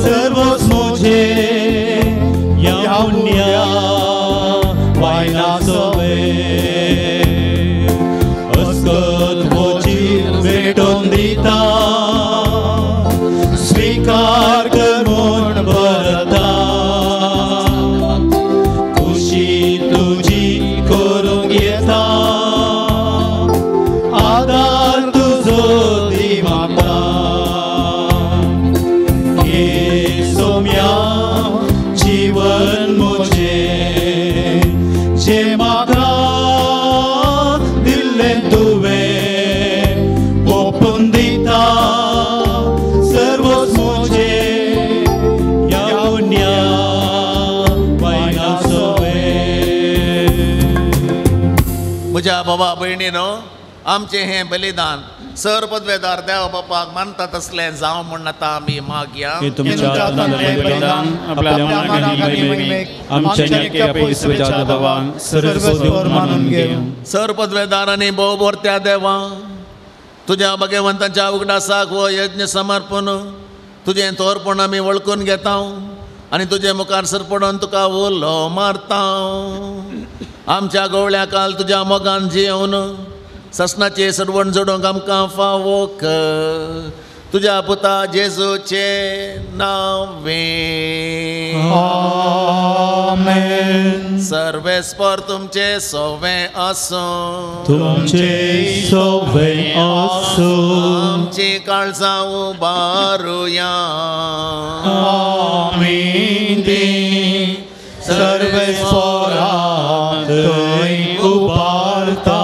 सर्वच मुझे ह्या पुण्या वायना सवे अस्कत हो जीव भेटोवन दिता स्वीकार कर म्हूण बरता खुशी तुजी करूंक येता आदार तुजो दी म्हाका. हे सोम्या जीवन म्हजें जें म्हाका दिल्लें तुवें ओपून दिता सर्वच म्हजें ह्या पुण्या वायना सवे. म्हज्या बाबा भयणीनो, आमचें हें बलिदान सर पदवेदार देव बापाक मानता तसलें जावं म्हूण आतां आमी मागया. तुमच्या हातांतलें बलिदान आपल्या मानाक आनी महिमेक आमच्या नित्य पवित्र देवान सर्वस्वर मानून घेवं. सर पदवेदार आनी भोव देवा, तुज्या भगवंताच्या उगडासाक हो यज्ञ समर्पण तुजें तोरपण आमी वळखून घेता आनी तुजे मुखार सरपडून तुका उलो मारता. आमच्या गवळ्या काल तुज्या मोगान जियोवन ससनाचे सरवण जोडूंक आमकां फावो कर तुज्या पुता जेजूचे नांवे. आमेन. सर्वेस्पर तुमचे सोवे आसूं, तुमचे सोवे आसूं. आमची काळजां उबारुया. आमी ती सर्वेस्परा थंय उबारता.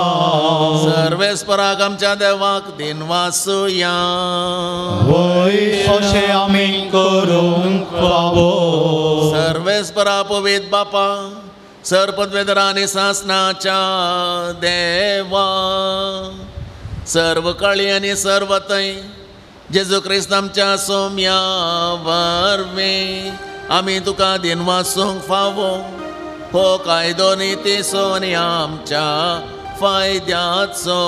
सर्वेस्पराक आमच्या देवाक दिनवासुया. वय अशें आमी करूंक फावो. सर्वेस्परा पवित्र बापा, सर पदवेदरा आनी सासनाच्या देवा, सर्व काळी आनी सर्व थंय जेजू क्रिस्त आमच्या सोम्या वरवीं आमी तुका दिनवासूंक फावो हो कायदो नितीचो आनी आमच्या फायद्याचो.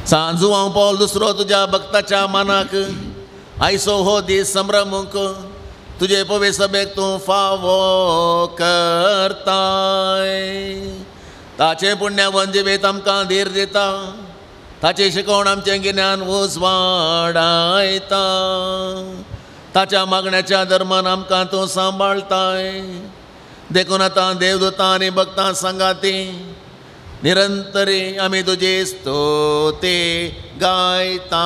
सांजू हांव पावल दुसरो तुज्या भक्ताच्या मानाक आयसो हो दीस संभ्रमूंक तुजे पवे सभेक तूं फावो करताय. ताचें पुण्यावन जिवीत आमकां धीर दिता, ताची शिकवण आमचें गिन्यान उजवाडायता, ताच्या मागण्याच्या धर्मान आमकां तूं सांबाळताय. देखून आतां देवदूतां आनी भक्तां सांगाती निरंतरी आमी तुजी स्तुती गायता.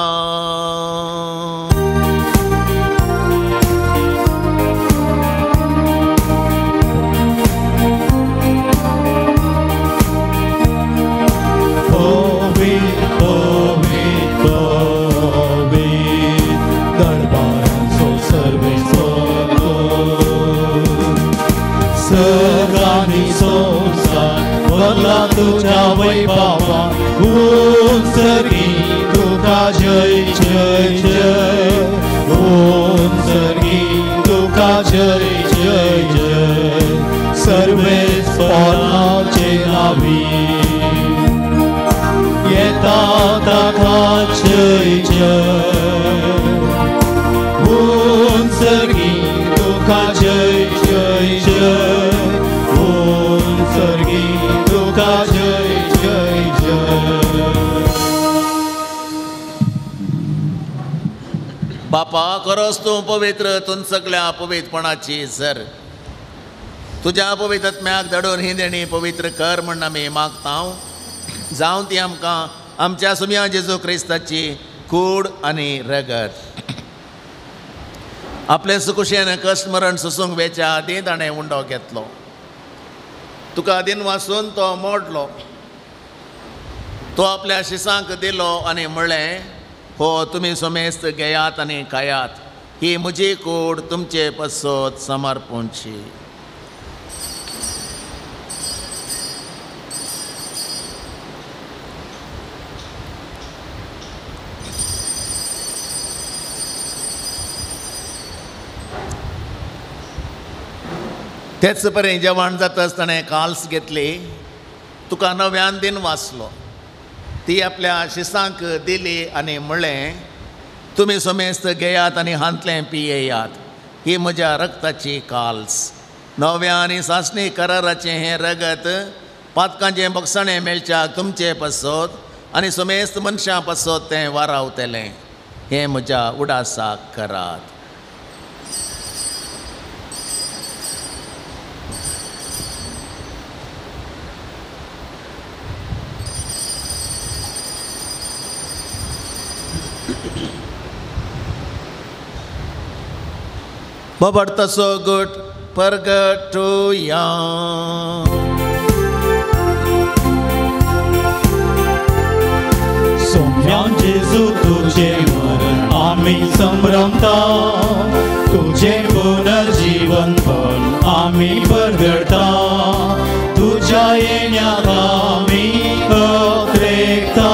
तुझ्या वैभवा उंचरी तुका जय जय जय, उंचरी तुका जय जय जय, सर्वेस्पराचे नावी येता ताका जय जय, उंचरी तुका जय जय जय, उंचरी तुका जय जय जय. बापा खरोच तूं पवित्र, तूं सगळ्या पवित्रपणाची सर. तुज्या पवित्र आत्म्याक धाडून ही देणी पवित्र कर म्हण आमी मागता. जावं ती आमकां आमच्या सुम्या जेजू क्रिस्ताची कूड आनी रगत. आपले सुकुशेन कश्ट मरण सोसूंक वेच्या आदीं ताणें उंडो घेतलो, तुका दिन वासून तो मोडलो, तो आपल्या शिसांक दिलो आनी म्हणलें, हो तुमी समेस्त घेयात आनी खायात, ही म्हजी कूड तुमचे पसत समर्पूंची. तेच परी जेवण जाताच ताणें काल्स घेतली, तुका नव्यान दिन वाचलो, ती आपल्या शिसांक दिली आनी म्हणलें, तुमी समेस्त घेयात आनी हांतलें पियेयात, ही म्हज्या रक्ताची काल्स, नव्या आनी सासणी कराराचें हें रगत पातकांचें बोगसाणें मेळच्याक तुमचे पासत आनी समेस्त मनशां पासत तें वारावतलें, हें म्हज्या उडासाक करात. बबडतसो गुट परगटुया. सोम्या जेजू तुझे मरण आम्ही संभ्रमता, तुझे पुनर्जीवन पण आम्ही परगडता, तुझ्या येण्याक आम्ही अत्रेकता,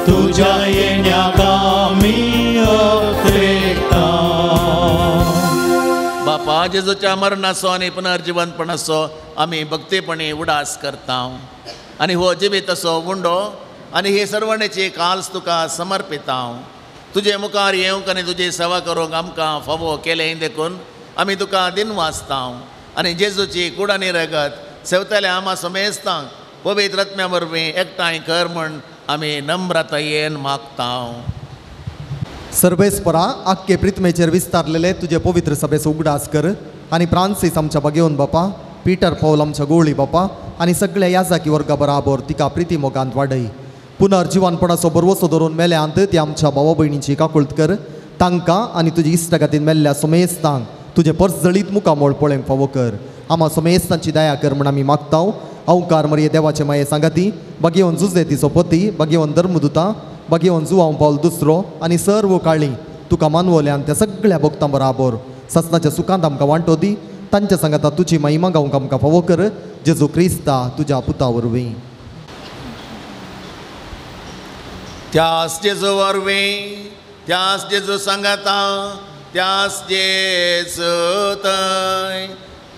तुझ्या येण्याक आम्ही अत्रेकता. बापा जेजूच्या मरणाचो आनी पुनर्जिवंतपणाचो आमी भक्तीपणी उडास करता आनी हो जिवीत असो उंडो आनी ही सर्वणेची काल्स तुका समर्पिता. तुजे मुखार येवंक आनी तुजी सेवा करूंक आमकां फावो केलें देखून आमी तुका दिनवासता आनी जेजूची कूड आनी रगत सेवतल्या आमा समेस्तांक पवित्र आत्म्या वरवीं एकठांय कर म्हूण आमी नम्रतायेन मागता. सर्वेस्परा आख्खे प्रिथमेचेर विस्तारलेले तुजे पवित्र सभेचो उगडास कर आनी फ्रांसीस आमच्या बागेवन बापा, पीटर पॉल आमच्या गोळी बापा आनी सगळ्या याजाकी वर्गा बराबर तिका प्रिती मोगांत वाडय. पुनर्जिवनपणाचो बरवसो धरून मेल्यांत ती आमच्या भावा भयणींची काकुळत कर, तांकां आनी तुजी इश्टागतीन मेल्ल्या सोमेस्तांक तुजें परजळीत मुखामोळ पळोवंक फावो कर. आमा सोमेस्तांची दया कर म्हूण आमी मागता. अवकार मरये देवाचे माये सांगाती बागेवन जुजे तिचो पती, बागेवन धर्मदुता, बागेवन जुवांव पावल दुसरो आनी सर्व काळी तुका मानवल्यान त्या सगळ्या भक्तां बराबर ससनाच्या सुखांत आमकां वांटो दी. तांच्या सांगाता तुजी महिमा गावंक आमकां फावो कर, जेजू क्रिस्ता तुज्या पुता वरवीं. त्यास जेजू वरवीं, त्यास जेजू सांगाता, त्यास जेजू थंय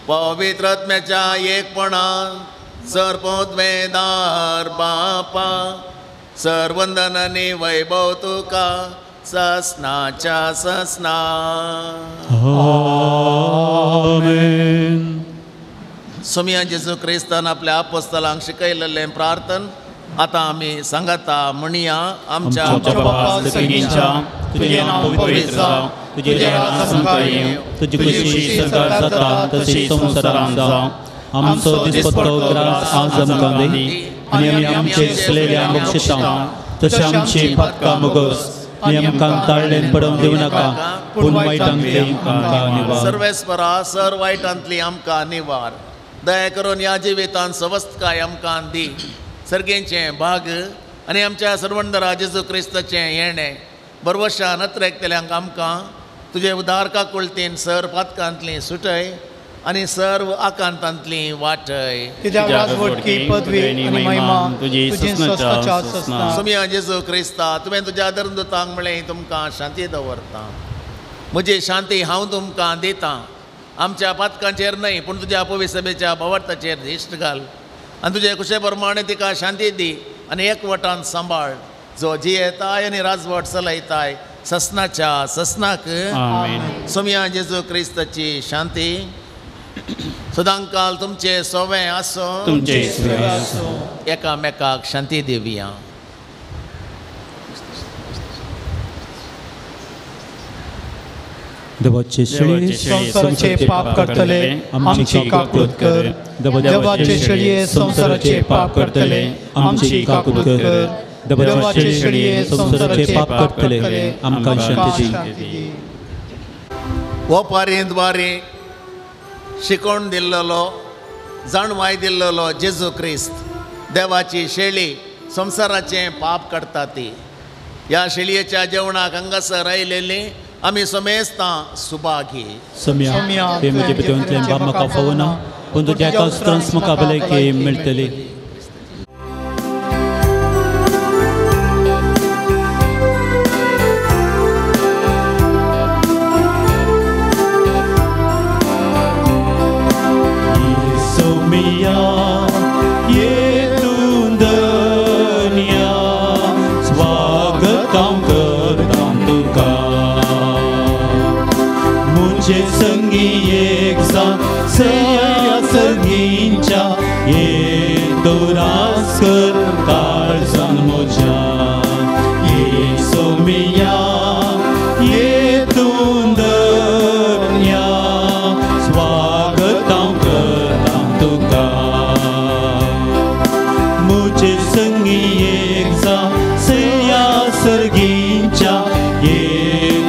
पवित्र आत्म्याच्या एकपणान सर्वोद्वेदार बापा सर्वंदन आनी वैभव तुका ससनाच्या ससना. आमेन. सोमिया जेजू क्रिस्तान आपल्या आपोस्तलांक शिकयलेलें प्रार्थन आतां आमी सांगाता म्हणया. आमच्या बापा सर्गीच्या, तुजें नांव पवित्र जावं, तुजें राज्य संवसारांत येवं, तुजी खुशी स्वर्गार जाता तशी संवसारांत जावं. आमचो दिसपट्टो ग्रास आज आमकां दी आनी आमी आमचे चुकलेल्यांक बक्षिता तशें आमची पातकां मुगस आनी आमकां ताळ्ळेन पडोवंक दिवं नाका, पूण वायटांतली आमकां निवार. सर्वेस्परा सर वायटांतली आमकां निवार. दया करून ह्या जिवितांत सवस्तकाय आमकां दी. सर्गेचें भाग आनी आमच्या सर्वंदरा जेजू क्रिस्ताचें येणें बरवशान अत्रेकतल्यांक आमकां तुजे उदार काकुळतीन सर पातकांतली सुटय आनी सर्व आकांतांतली वाटय. कित्याक राजवटकी पदवी आनी महिमा तुजी ससनाच्या ससना. सोमिया जेजू क्रिस्ता, तुवें तुज्या धर्मदूतांक म्हळें तुमकां शांती दवरता, म्हजी शांती हांव तुमकां दितां. आमच्या पातकांचेर न्हय पूण तुज्या पवित्र सभेच्या भावार्थाचेर दिश्ट घाल आनी तुजे कुशे प्रमाणे तिका शांती दी आनी एकवटान सांबाळ, जो जियेताय आनी राजवट चलयताय ससनाच्या ससनाक. सोमिया जेजू क्रिस्ताची शांती सदांकाल तुमचे सोवे आसूं, तुमचे सुवे आसूं. एकामेकाक शांती दिवया. देवाचे शेळये संवसाराचे पाप करतले आमची काकूत कर. देवाचे शेळये संवसाराचे पाप करतले आमची काकूत कर. देवाचे शेळये संवसाराचे पाप करतले आमकां शांती दी. ओपारींद्वारे शिकोवन दिल्लो, जाणवाय दिल्लो जेजू क्रिस्त देवाची शेळी संवसाराचें पाप काडटा ती. ह्या शेळयेच्या जेवणाक हांगासर आयलेली आमी समेस्तां सुभागी. सोम्या, ते म्हजे भितरलें बाब म्हाका फावना, पूण तुज्या एका उतरान म्हाका भलायकी मेळटली. संगी एक सया संगींच्या ये दोरास कर काळजान म्हज्या. ये सोमिया ये तूं धन्या, स्वागत हांव करतां तुका. म्हजे संगी एक सया सर्गींच्या ये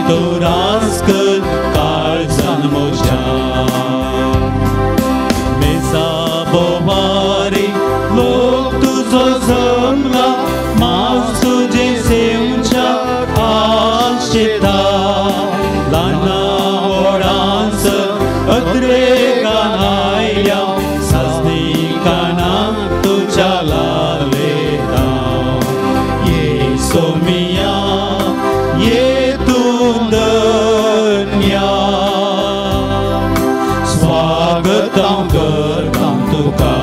दोरास कर काळजान म्हज्या. मेसा बोवारी लोक तुजो जमला, मांस तुजें सेवच्या आशेता. ल्हाना व्हडांस अत्रेगान आयल्या, सासणीकानां तुज्या लालेता. ये सोमिया ये तूं धन्या, स्वागत हांव करतां तुका.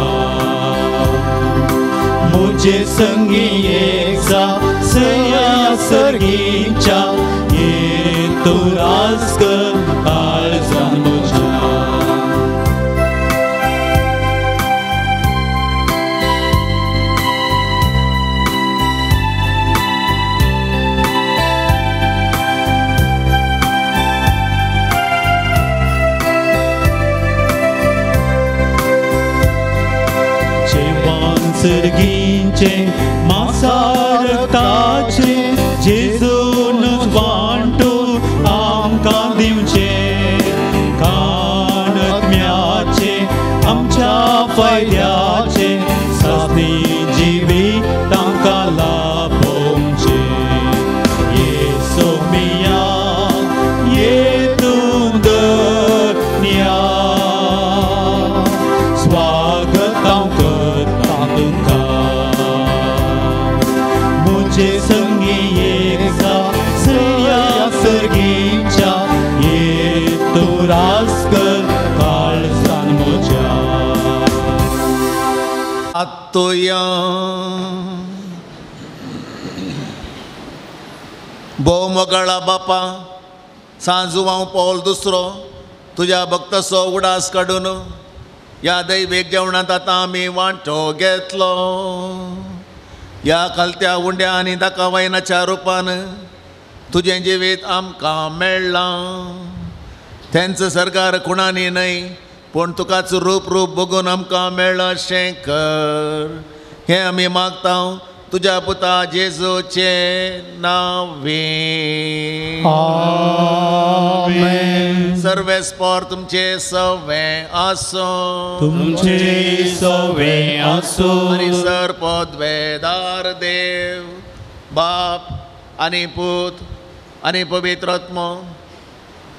म्हजे संगी एक सया सर्गीच्या ये तूं राज कर काळजान म्हज्या. सर्गींचे मासारताचे जेजून वांटू आमकां दिवचें, काणत्म्याचे आमच्या फायद्याचे सासणी जिवीत तांकां लाभोवचें. ये सोमिया तुमचे संगी एक जा सया सर्गीच्या ये तूं राज कर काळजान म्हज्या. आत्तोया भोव मोगाळा बापा, सांजुवांव पावल दुसरो तुज्या भक्ताचो उडास काडून ह्या दैवीक जेवणांत आतां आमी वांटो घेतलो. ह्या खालत्या उंड्या आनी दाका वायनाच्या रुपान तुजें जिवीत आमकां मेळ्ळां. तेंच सरकार खुणांनी न्हय पूण तुकाच रूप रूप बघून आमकां मेळ्ळां अशें कर. हें आमी मागता तुज्या पुता जेजूचे नांवे. आमेन. सर्वेस्पोर तुमचे सवे आसूं, तुमचे सवे आसूं. आनी सर पदवेदार देव बाप आनी पूत आनी पवित्र आत्मो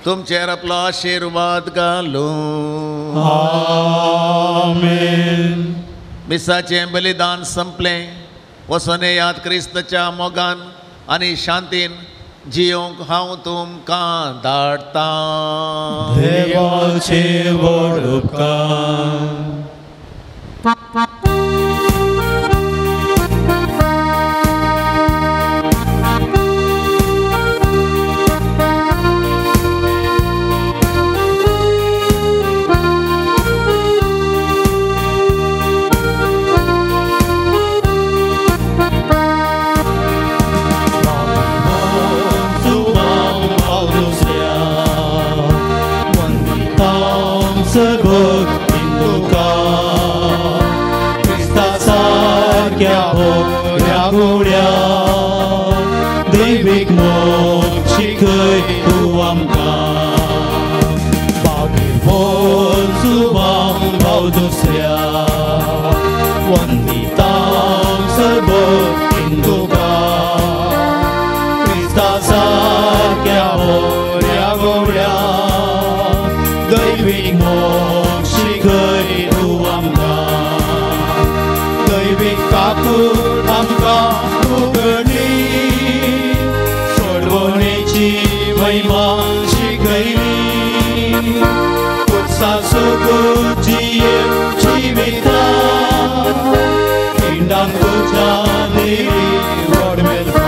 तुमचेर आपलो आशिर्वाद घालूं. आमेन. मिसाचें बलिदान संपलें. वसोन याद क्रिस्ताच्या मोगान आनी शांतीन जियोंक हांव तुमकां धाडटां. देवाचे व्हड उपकार. दैवीक मोग शिकय तूं आमकां. बाबी जुवां भाव दुसऱ्या वंदिता सर्व तुका क्रिस्ता सारक्या बऱ्या गोड्या दैवीक मोग शिकय तूं आमकां. दैवीक काकूट आमकां उगडली, सोडवणेची महिमा शिकयली. उत्साह जिये जिविता पिंडान तुज्या देवी व्हड मेळपा.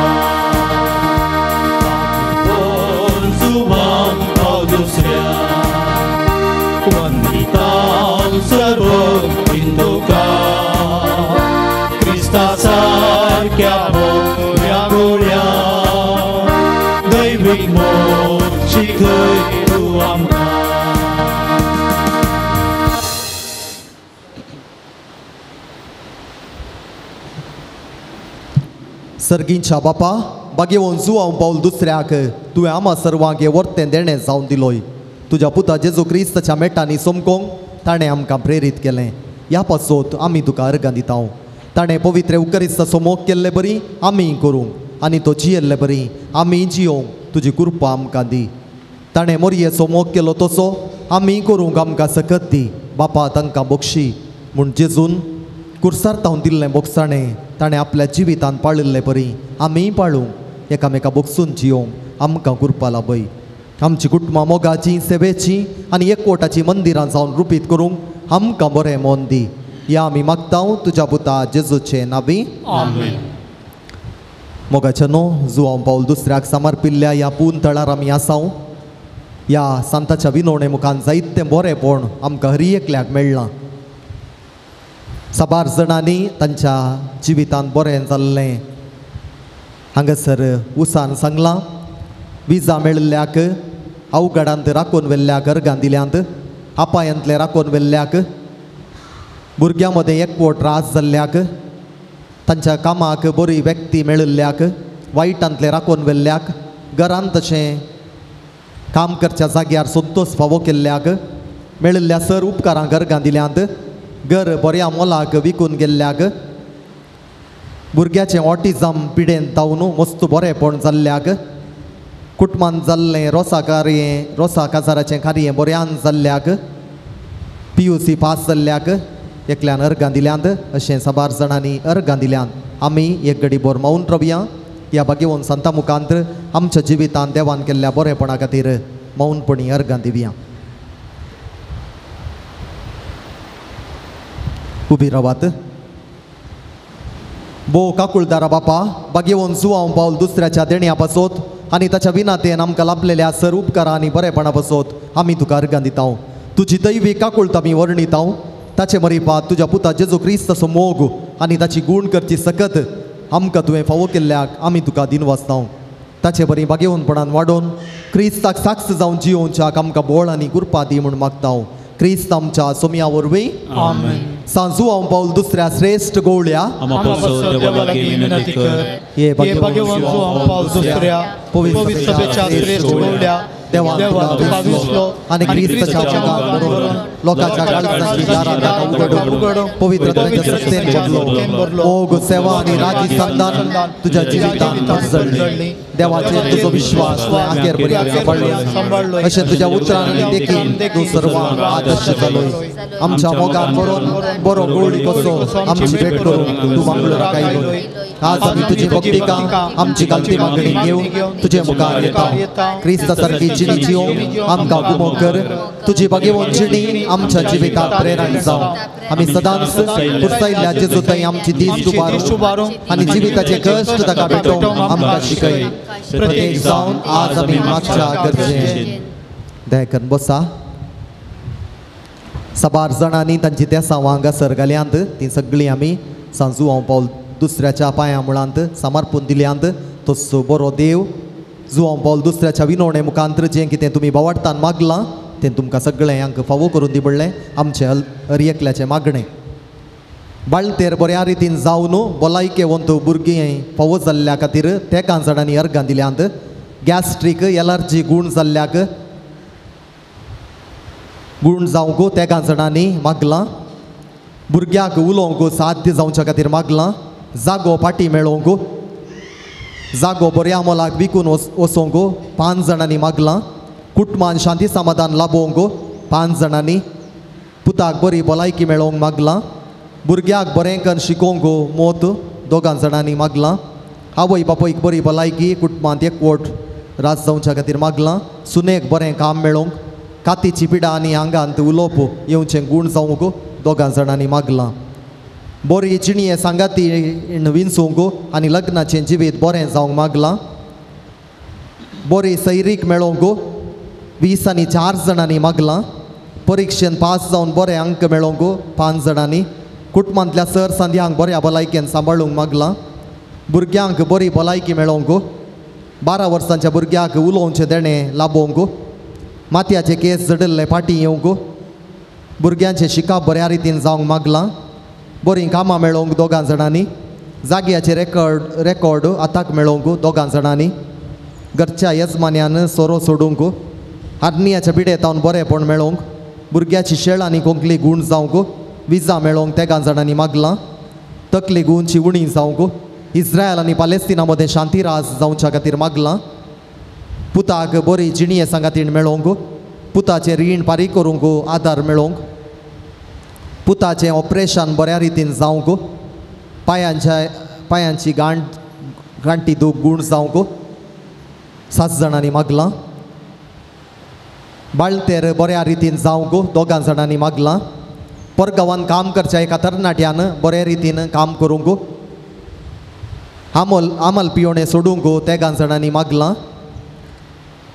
जुवां भाव दुसऱ्या वंदिता सर्व हिंदुका क्रिस्ता सारक्या बऱ्या गोड्या दैवीक मोग शिकय तूं आमकां. सर्गींच्या बापा, बागेवन जुवांव पावल दुसऱ्याक तुवें आमा सर्वांक हें वर्तें देणें जावन दिलोय. तुज्या पुता जेजू क्रिस्ताच्या मेटांनी सोमकोंक ताणें आमकां प्रेरीत केलें. ह्या पासत आमी तुका अर्गां दिता. ताणें पवित्र उकरिस्ताचो मोग केल्ले बरी आमी करूंक आनी तो जियेल्ले बरी आमी जियोंक तुजी कृपा आमकां दी. ताणें मोरयेचो मोग केलो तसो आमी करूंक आमकां सकत दी. बापा तांकां बक्षी म्हूण जेजून कुर्सार तावन दिल्लें बोगसाणें ताणें आपल्या जिवितान पाळिल्ले बरी आमी पाळूंक एकामेका बोगसून जियोंक आमकां कृपा लाभय. आमची कुटुंबां मोगाची सेवेची आनी एकवटाची मंदिरां जावन रुपीत करूंक आमकां बरें मन दी. ह्या आमी मागता तुज्या पुता जेजूचे नांवी. आमेन. मोगाच्या न्हू जुवांव पावल दुसऱ्याक समर्पिल्ल्या ह्या पून तळार आमी आसाव. ह्या सांताच्या विनवणे मुखान जायतें बरेंपण आमकां हरी एकल्याक मेळ्ळां. साबार जाणांनी तांच्या जिवितांत बरें जाल्लें हांगासर उसान सांगलां. विजा मेळिल्ल्याक, अवघडांत राखून व्हेल्ल्याक अर्गां दिल्यांत, अपायांतलें राखून व्हेल्ल्याक, भुरग्यां मदें एकवट त्रास जाल्ल्याक, तांच्या कामाक बरी व्यक्ती मेळिल्ल्याक, वायटांतलें राखून व्हेल्ल्याक, घरांत तशें काम करच्या जाग्यार संतोश फावो केल्ल्याक, मेळिल्ल्या सर उपकारांक अर्गां दिल्यांत, घर बऱ्या मोलाक विकून गेल्ल्याक, भुरग्याचें ऑटिजम पिडेन जावन मस्त बरेंपण जाल्ल्याक, कुटुंबान जाल्लें रोसा कार्य रोसा काजाराचें कार्य बऱ्यान जाल्ल्याक, PUC pass जाल्ल्याक एकल्यान अर्गां दिल्यांत. अशें साबार जाणांनी अर्गां दिल्यांत. आमी एक घडी बोर मावन रावया. ह्या भाग्यवंत संता मुखांत आमच्या जिवितांत देवान केल्ल्या बरेपणा खातीर मौनपणी अर्गां दिवया. उबी रावात. भोव काकुळदारा बापा, भाग्यवंत जुवांव पावल दुसऱ्याच्या देण्या पासत आनी ताच्या विनातेन आमकां लाभलेल्या सर उपकारां आनी बरेपणा पासत आमी तुका अर्गां दिता. तुजी दैवी काकुळत आमी वर्णिता. ताचे मरिपात तुज्या पुता जेजू क्रिस्ताचो मोग आनी ताची गूण करची सकत आमकां तुवें फावो केल्ल्याक आमी तुका दिनवासता. ताचे बरी भाग्यवंतपणान वाडोवन क्रिस्ताक साक्ष जावन जियोवच्याक आमकां बोळ आनी कृपा दी म्हूण मागता. क्रिस्त आमच्या सोमया वरवीं आमेन. सांजुआंव पावल दुसऱ्या श्रेश्ठ गोवळ्या हे दुसऱ्या पवित्र सभेच्या श्रेश्ठ गोवळ्या देवान तुका विसलो आनी क्रिस्ताच्या मुखार बरोवन लोकांच्या काळजाची दारां ताका उगडून पवित्र सत्तेन भरलो. मोग, सेवा आनी राजी संदान तुज्या जिवितांत पर्जळ्ळी. देवाचेर तुजो विश्वास तुवें आखेर पर्यंत सांबाळ्ळो. अशें तुज्या उतरान आनी देखीन तूं सर्वांक आदर्श जालो. आमच्या मोगान बरोवन बरो गोळी कसो आमची भेट करून तूं मंगळूराक आयलो. आज आमी तुजी भक्तिका आमची गलती मागणी घेवन तुजे मुखार येता. क्रिस्ता सारकी जिणी जियोवंक आमकां गुमो कर. तुजी भाग्यवंत जिणी आमच्या जिविताक प्रेरणा जावं. आमी सदांच पुरसायल्ल्या जेजू थंय आमची दीस उबारूंक आनी जिविताचे कश्ट ताका भेटोवंक आमकां शिकय. प्रत्येक जावन आज आमी मागच्या गरजेन दया बसा. साबार जाणांनी तांची तेसां हांगासर घाल्यांत. तीं सगळीं आमी सांजुआंव पावल दुसऱ्याच्या पांया मुळांत समर्पून दिल्यांत. तसो बरो देव जुआंव पावल दुसऱ्याच्या विनवणे मुखांत जें कितें तुमी बावडतान मागलां तें तुमकां सगळ्यांक फावो करून दी पडलें आमचें हर एकल्याचें मागणें. बाळंतेर बऱ्या रितीन जावन भलायकेवंत भुरगीं फावो जाल्ल्या खातीर तेगां जाणांनी अर्गां दिल्यांत. गॅस्ट्रीक एलर्जी गूण जाल्ल्याक गूण जावंक तेगां जाणांनी मागलां. भुरग्याक उलोवंक साध्य जावच्या खातीर मागलां. जागो पाटी मेळोवंक, जागो बऱ्या मोलाक विकून वचोंक 5 जाणांनी मागलां. कुटुंबान शांती समाधान लाभोवंक 5 जाणांनी. पुताक बरी भलायकी मेळोवंक मागलां. भुरग्याक बरें करून शिकोवंक मोत 2 जाणांनी मागलां. आवय बापायक बरी भलायकी, कुटुंबांत एकवट राज जावच्या खातीर मागलां. सुनेक बरें काम मेळोवंक, कातीची पिडा आनी आंगांत उलोवप येवचें गूण जावंक 2 जाणांनी मागलां. बरी जिणये सांगाती विंचूंक आनी लग्नाचें जिवीत बरें जावंक मागलां. बरी सैरीक मेळोवंक 20 आनी 4 जाणांनी मागलां. परिक्षेन पास जावन बरे अंक मेळोवंक 5 जाणांनी. कुटुंबांतल्या सर सांध्यांक बऱ्या भलायकेन सांबाळूंक मागलां. भुरग्यांक बरी भलायकी मेळोवंक, 12 वर्सांच्या भुरग्याक उलोवचें देणें लाभोवंक, मातयाचे केस जडिल्ले फाटीं येवंक, भुरग्यांचें शिकप बऱ्या रितीन जावंक मागलां. बरीं कामां मेळोवंक 2 जाणांनी. जाग्याचे रेकॉर्ड आताक मेळोवंक 2 जाणांनी. घरच्या येजमान्यान सोरो सोडूंक, हरनियाच्या पिडेतावन बरेंपण मेळोवंक, भुरग्याची शेळ आनी कोंकली गूण जावंक, विजा मेळोवंक 3 जाणांनी मागलां. तकली गुणची उणी जावंक, इस्रायल आनी पालेस्तिना मदें शांती राज जावच्या खातीर मागलां. पुताक बरी जिणये सांगातीण मेळोवंक, पुताचें रीण फारीक करूंक आदार मेळोवंक, पुताचें ऑपरेशन बऱ्या रितीन जावंक, पांयांची गांठी दूख गूण जावंक 7 जाणांनी मागलां. बाळंतेर बऱ्या रितीन जावंक 2 जाणांनी मागलां. परगांवान काम करच्या एका तरणाट्यान बऱ्या रितीन काम करूंक, आमल पियोणें सोडूंक 3 जाणांनी मागलां.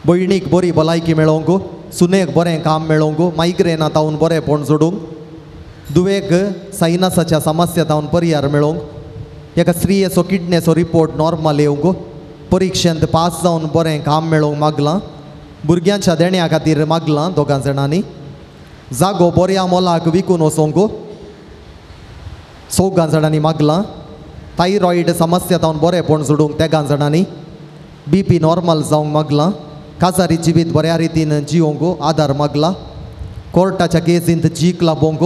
भयणीक बरी भलायकी मेळोवंक, सुनेक बरें काम मेळोवंक, मायग्रेना तावन बरेंपण जोडूंक, दुवेक सायनसाच्या समस्या तावन परिहार मेळोवंक, एका स्त्रियेचो किडनेचो रिपोर्ट नॉर्मल येवंक, परिक्षेंत पास जावन बरें काम मेळोवंक मागलां. भुरग्यांच्या देण्या खातीर मागलां 2 जाणांनी. जागो बऱ्या मोलाक विकून वचोंक 4 जाणांनी मागलां. थायरॉयड समस्या तावन बरेंपण जोडूंक 3 जाणांनी. बीपी नॉर्मल जावंक मागलां. काजारी जिवीत बऱ्या रितीन जियोवंक आदार मागला. कोर्टाच्या केसींत जीक लाभोवंक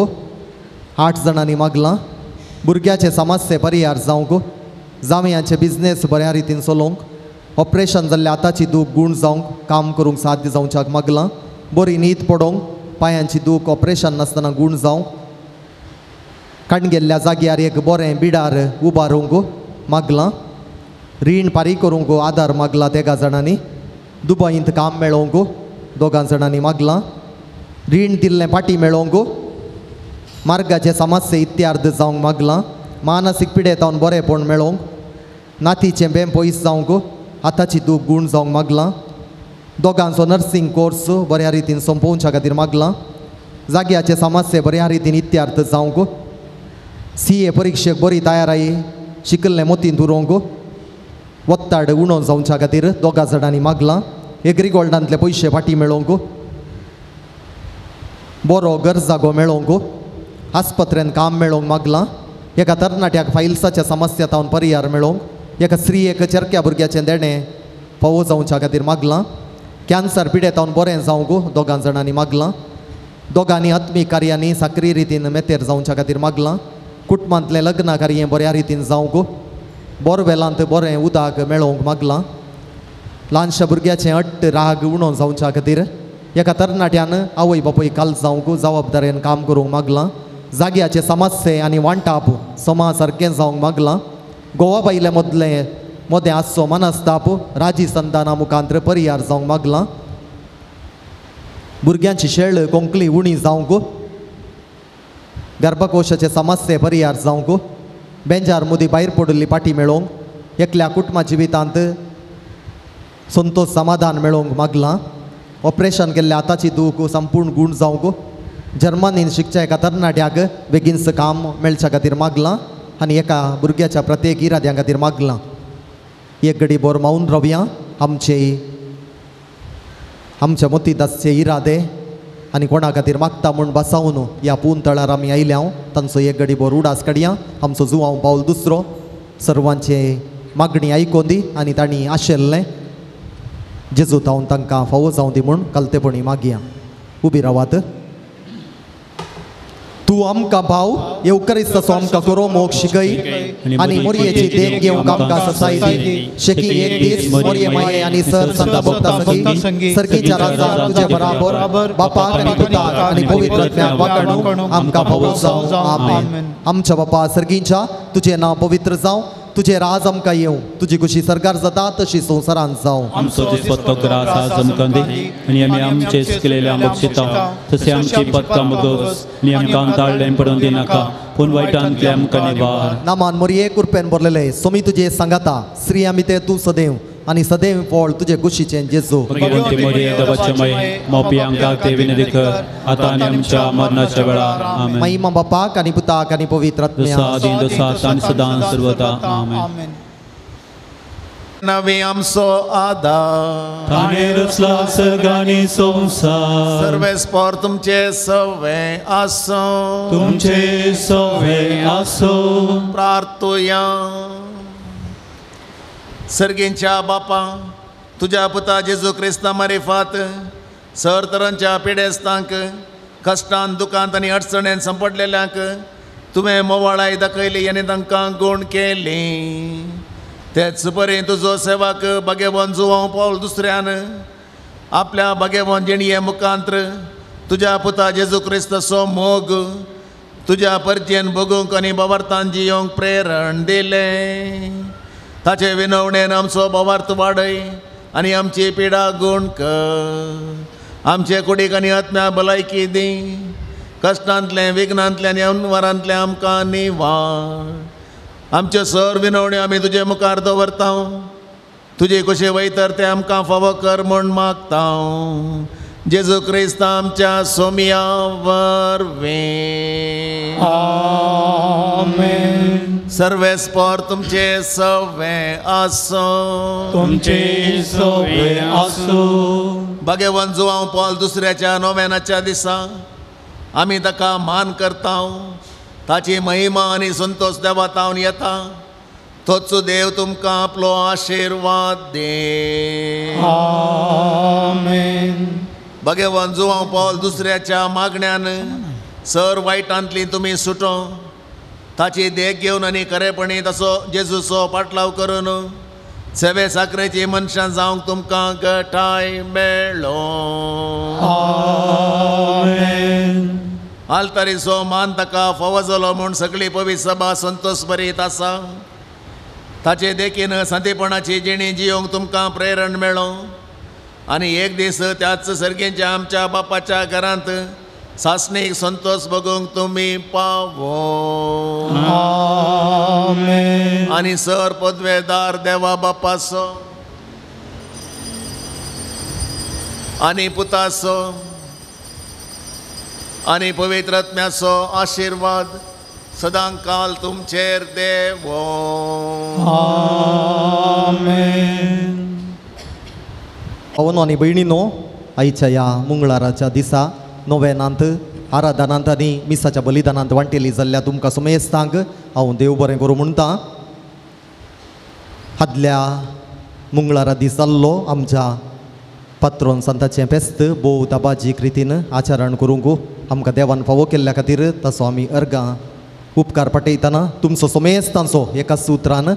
8 जाणांनी मागलां. भुरग्याचे समस्ये परिहार जावंक, जावयांचे बिजनेस बऱ्या रितीन चलोवंक, ऑपरेशन जाल्ल्या हाताची दूख गूण जावंक, काम करूंक साध्य जावच्याक मागलां. बरी न्हीद पडोवंक, पांयांची दूख ऑपरेशन नासतना गूण जावंक, काणगेल्ल्या जाग्यार एक बरें बिडार उबारूंक मागलां. रीण फारीक करूंक आदार मागला तेगा जाणांनी. दुबयंत काम मेळोवंक दोगां जाणांनी मागलां. रीण दिल्लें फाटी मेळोवंक, मार्गाचे समस्ये इत्यार्थ जावंक मागलां. मानसीक पिडेतावन बरेंपण मेळोवंक, नातीचें बें पयस जावंक, हाताची दूख गूण जावंक मागलां. दोगांचो नर्सिंग कोर्स बऱ्या रितीन सोंपोवच्या खातीर मागलां. जाग्याचे समस्ये बऱ्या रितीन इत्यार्थ जावंक, सी ए परिक्षेक बरी तयाराय शिकल्लें मोतीन उरोवंक, वत्ताड उणो जावच्या खातीर दोगां जाणांनी मागलां. एग्री गोल्डांतले पयशे फाटी मेळोवंक, बरो गरजागो मेळोवंक, आस्पत्रेन काम मेळोवंक मागलां. एका तरणाट्याक फायल्साच्या समस्या तावन परिहार मेळोवंक, एका स्त्रियेक चरक्या भुरग्याचें देणें फावो जावच्या खातीर मागलां. कॅन्सर पिडेतावन बरें जावंक दोगां जाणांनी मागलां. दोगांनी आत्मीक कार्यांनी साकरी रितीन मेतेर जावच्या खातीर मागलां. कुटुंबांतलें लग्न कार्य बऱ्या रितीन जावंक, बोरवेलांत बरें उदक मेळोवंक मागलां. ल्हानशा भुरग्याचें अट्ट राग उणो जावच्या खातीर एका तरणाट्यान आवय बापूय काल जावंक जबाबदारेन काम करूंक मागलां. जाग्याचे समस्ये आनी वांटाप समा सारकें जावंक मागलां. गोवा बायले मदलें मदें आसचो मनस्ताप राजी संताना मुखांत्र परिहार जावंक मागलां. भुरग्यांची शेळ कोंकली उणी जावंक, गर्भकोशाचे समस्ये परिहार जावंक, बेंजार मुदी भायर पडिल्ली पाटी मेळोवंक, एकल्या कुटुंबा जिवितांत संतोष समाधान मेळोवंक मागलां. ऑपरेशन केल्ल्या हाताची दूख संपूर्ण गूण जावंक, जर्मनीन शिकच्या एका तरणाट्याक बेगीनच काम मेळच्या खातीर मागलां आनी एका भुरग्याच्या प्रत्येक इराद्यां खातीर मागलां. एक घडी बोर मावन रावया. आमचे आमच्या मोतींत आसचे इरादे आनी कोणा खातीर मागता म्हूण बसावन ह्या पून तळार आमी आयल्या हांव तांचो एक घडी बोर उडास काडया. आमचो जुवांव पावल दुसरो सर्वांचे मागणी आयकोन दी आनी तांणी आशिल्लें जेजू तावन तांकां फावो जावं दी म्हूण कलतेपणी मागया. उबी रावात. तूं आमकां भाव येवकरिस्ताचो आमकां करो मोग शिकय आनी मोरयेची देख घेवंक आमकां ससाय दी. शेकी एक दीस मोरये माये आनी सर संत भक्ता संगी सर्गीच्या राजा तुजे बराबर बापाक आनी पुताक आनी पवित्र आत्म्याक वांगडूंक आमकां फावो जावं. आमेन. आमच्या बापा सर्गीच्या, तुजें नांव पवित्र जावं, तुजें राज आमकां येवं, तुजी खुशी सरकार जाता तशी संवसारांत जावं. आमचो दिसपट्टो ग्रास आज आमकां दी आनी आमी आमचे केलेल्या बक्षिता तशें आमची पत्ता मुगोस आनी आमकां ताळ्ळें पडून दिनाका पूण वायटांतले आमकां निवार. नामान मोरये कुरपेन भरलेले सोमी तुजे सांगाता, स्त्री आमी ते तूं सदैव आनी सदैव फळ तुजे कुशीचें जेजू. भगवंती मोरये देवाचे माये मोपी आमकां ते विनंती कर आतां आनी आमच्या मरणाच्या वेळार. आमेन. महिमा बापाक आनी पुताक आनी पवित्र आत्म्याक आदी जसा आनी सदां सर्वदा. आमेन. नवी आमचो आदार ताणें रचला सर्ग आनी संवसार. सर्वेस्पोर तुमचे सवे आसूं, तुमचे सवे आसूं. प्रार्थुया. सर्गींच्या बापा, तुज्या पुता जेजू क्रिस्ता मारिफात सर तरांच्या पिडेस्तांक कश्टान दुकांत आनी अडचणेन संपडलेल्यांक तुवें मोवाळाय दाखयली आनी तांकां गूण केली. तेच परी तुजो सेवक भाग्यवान जुवांव पावल दुसऱ्यान आपल्या भाग्यवान जिणये मुखांत्र तुज्या पुता जेजू क्रिस्ताचो मोग तुज्या परजेन भोगूंक आनी बावार्थान जियोंक प्रेरण दिलें. ताचे विनवणेन आमचो भावार्थ वाडय आनी आमची पिडा गूण कर. आमचे कुडीक आनी आत्म्या भलायकी दी. कश्टांतलें विघ्नांतलें आनी अनवरांतलें आमकां निवार. आमच्यो सर विनवण्यो आमी तुजे मुखार दवरता. तुजे कुशी वयतर तें आमकां फावो कर म्हूण मागता. जेजू क्रिस्त आमच्या सोमिया वरवीं. आमेन. सर्वेस्पोर तुमचे सवे आसूं, तुमचे सवे आसूं. भाग्यवान जुवांव पावल दुसऱ्याच्या नोवेनाच्या दिसा आमी ताका मान करता. ताची महिमा आनी संतोष देवा तावन येता. तोच देव तुमकां आपलो आशिर्वाद दे. आमेन. भाग्यवान जुवांव पावल दुसऱ्याच्या मागण्यान सर वायटांतली तुमी सुटो. ताची देख घेवन आनी खरेपणी तसो जेजूचो पाटलाव करून सेवे साकरेची मनशां जावंक तुमकां गठाय मेळो. आमेन. आल्तारीचो मान ताका फावो जालो म्हूण सगळी पवित्र सभा संतोष भरीत आसा. ताचे देखीन संतेपणाची जिणी जियोंक तुमकां प्रेरण मेळो आनी एक दीस त्याच सर्गेच्या आमच्या बापाच्या घरांत सासणीक संतोष बगूंक तुमी पावो. आमेन. आनी सर पदवेदार देवा बापाचो आनी पुताचो आनी पवित्र आत्म्याचो आशिर्वाद सदांकाल तुमचेर देवो. आमेन. भावांनो आनी भयणीनो, आयच्या ह्या मंगळाराच्या दिसा नोवेनांत आराधनांत आनी मिसाच्या बलिदानांत वांटेली जाल्ल्या तुमकां सुमेस्तांक हांव देव बरें करूं म्हणटा. आदल्या मंगळारा दीस जाल्लो आमच्या पात्रोन संताचें फेस्त भोव दबाजीक रितीन आचरण करूंक आमकां देवान फावो केल्ल्या खातीर ताचो आमी अर्गां उपकार पाटयतना तुमचो समेस्तांचो एका सुत्रान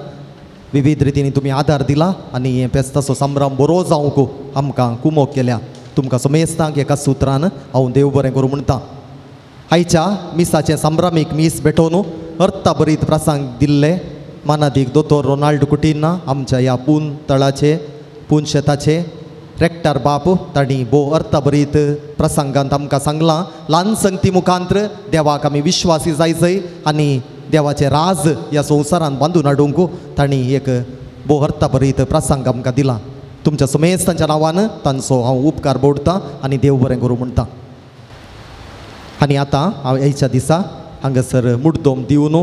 विविध रितींनी तुमी आदार दिला आनी हें फेस्ताचो संभ्रम बरो जावंक आमकां कुमोक केल्या. तुमकां समेस्तांक एका सुत्रान हांव देव बरें करूं म्हणटा. आयच्या मिसाचें संभ्रमीक मीस भेटोवन अर्थाभरीत प्रसंग दिल्ले मानादीक दोतोर रोनाल्ड कुटिन्हा आमच्या ह्या पून तळाचे पून शेताचे रेक्टर बाप तांणी भोव अर्थभरीत प्रसंगांत आमकां सांगलां ल्हान संगती मुखांत्र देवाक आमी विश्वासी जायजय आनी देवाचें राज ह्या संवसारांत बांदून हाडूंक तांणी एक भोव अर्थभरीत प्रसंग आमकां दिला. तुमच्या सुमेस्तांच्या नांवान तांचो हांव उपकार बोडतां आनी देव बरें करूं म्हणटा. आनी आतां हांव आयच्या दिसा हांगासर मुड्डोम दिवन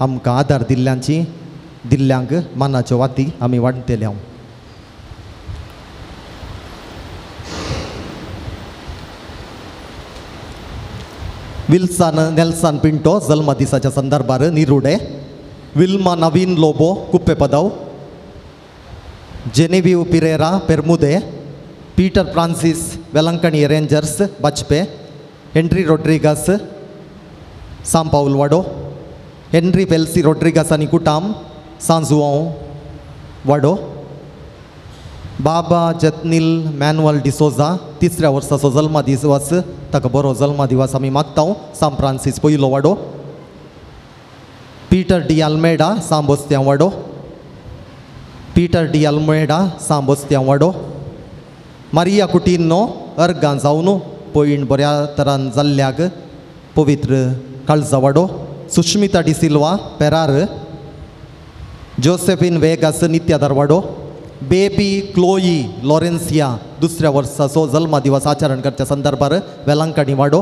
आमकां आदार दिल्ल्यांची दिल्ल्यांक मानाच्यो वाती आमी वाडटले. हांव विल्सन नेल्सन पिंटो जल्मदिसाच्या संदर्भार निरुडे, Wilma Naveen Lobo Quepem Padao, Genevieve Pereira Permude, Peter Francis Velankanni Rangers Bajpe, Henry Rodrigues Sam Paul Wado, Henry Felcy Rodrigues आनी कुटाम सांजुआंव वाडो, बाबा जतनील मॅन्युअल डिसोजा तिसऱ्या वर्साचो जल्मदिवस ताका बरो जल्मदिवस आमी मागता. सांत फ्रांसीस पयलो वाडो, पीटर डी आल्मेडा सांबोस्त्यां वाडो, पीटर डी आल्मेडा सांबोस्त्यां वाडो, मारिया कुटिन्हो अर्गां जावन पयण बऱ्या तरान जाल्ल्याक पवित्र काळजा वाडो, सुष्मिता डिसिल्वा पेरार, जोसेफिन वेगास नित्यादार वाडो, बेबी क्लोई लॉरेन्सिया दुसऱ्या वर्साचो जल्मदिवस आचरण करच्या संदर्भार वेलांकणी वाडो,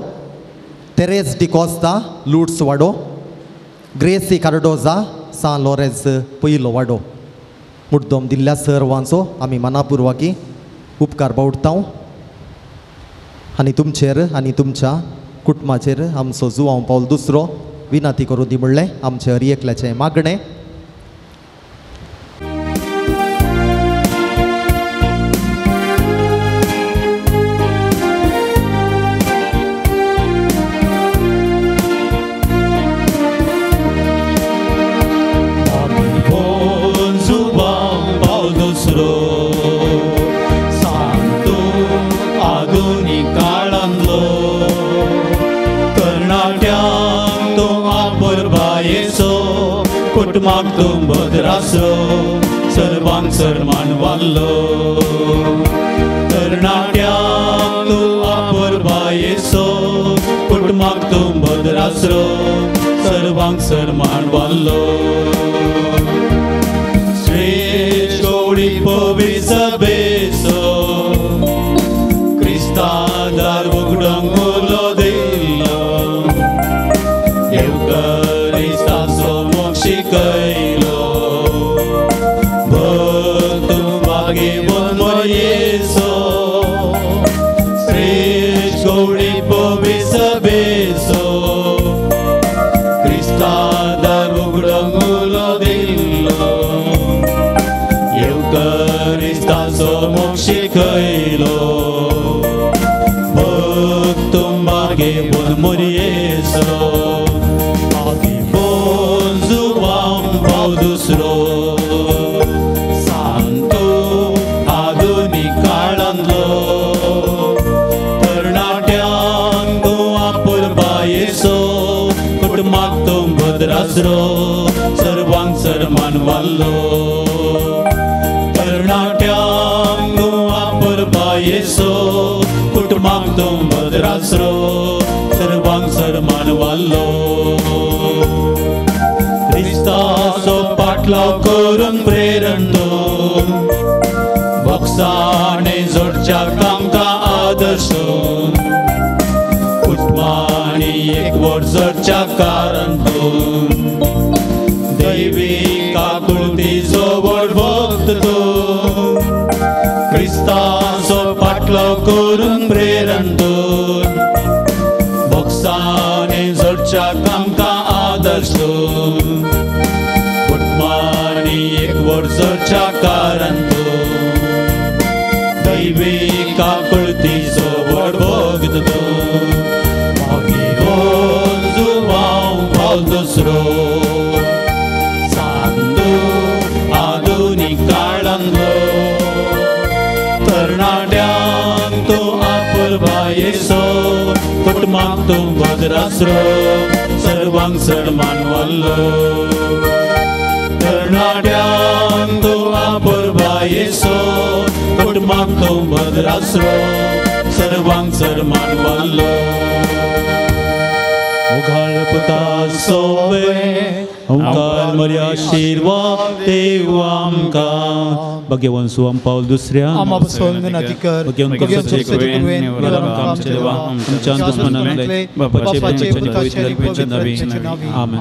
तेरेस डिकॉस्ता लुट्स वाडो, ग्रेसी कार्डोजा सान लॉरेन्स पयलो वाडो. मुड्डोम दिल्ल्या सर्वांचो आमी मनापुर्वाकी उपकार बावडता आनी तुमचेर आनी तुमच्या कुटुंबाचेर आमचो जुवांव पावल दुसरो विनंती करूं दी म्हणलें आमचें हर एकल्याचें मागणें. कुटुंबाक तूं भद्रासो सर्वांक सरमान वाडलो, तरणाट्यांक तूं आपुरबायेचो कुटुंबाक तूं भद्रासो सर्वांक सरमान वाडलो. श्रेश्ठ गौडी पवित्र सभेचो क्रिस्ता दार उगडूंक उलो दिलो, येवकरिस्ताचो मोग शिकयलो, भक्त भागेवन मोरयेचो श्रेश्ठ गौडी पवित्र सभेचो क्रिस्ता दार उगडूंक उलो दिलो, येवकरिस्ताचो मोग शिकयलो, भक्त भागेवन मोरयेचो. दुसरो सांतो आधुनीक काळांतलो, तरणाट्यांक तूं आपुरबायेचो कुटुंबाक तूं भद्रासरो सर्वांक सरमान वाडलो. आपुरबायेचो कुटुंबाक तूं भद्रासरो सर्वांक सन्मान वाडलो क्रिस्ताचो पाटलाव करून प्रेरण तूं भोगसाणे जोडच्याक आमकां आदर्श कुटुंबांनी एकवट जोडच्या कारण तूं दैवी काकुळतीचो व्हड भक्त तूं क्रिस्ताचो पाटलाव करून प्रेरण तूं भोगसाणे जोडच्याक आमकां आदर्श तूं कुटुंबांनी एकवट जोडच्या कारण तूं दैवी काकुळतीचो व्हड भक्त तूं मागीर जुवांव पावल दुसरो सांदू आधुनीक काळांतलो तरणाट्यांक तूं आपुरबायेचो कुटुंबाक तूं भद्रासरो सर्वांक सन्मान वाडलो तरणाट्यांक तूं आपुरबायेचो कुटुंबाक तूं भद्रासरो सर्वांक सन्मान वाडलो उघाळ पुता सोवे ओंकार मर्या आशीर्वाद देव आमकां भाग्यवान सुवाम पावल दुसऱ्या आमच्या दुस्मनांतले बापाचे पुताचे पवित्र आमेन.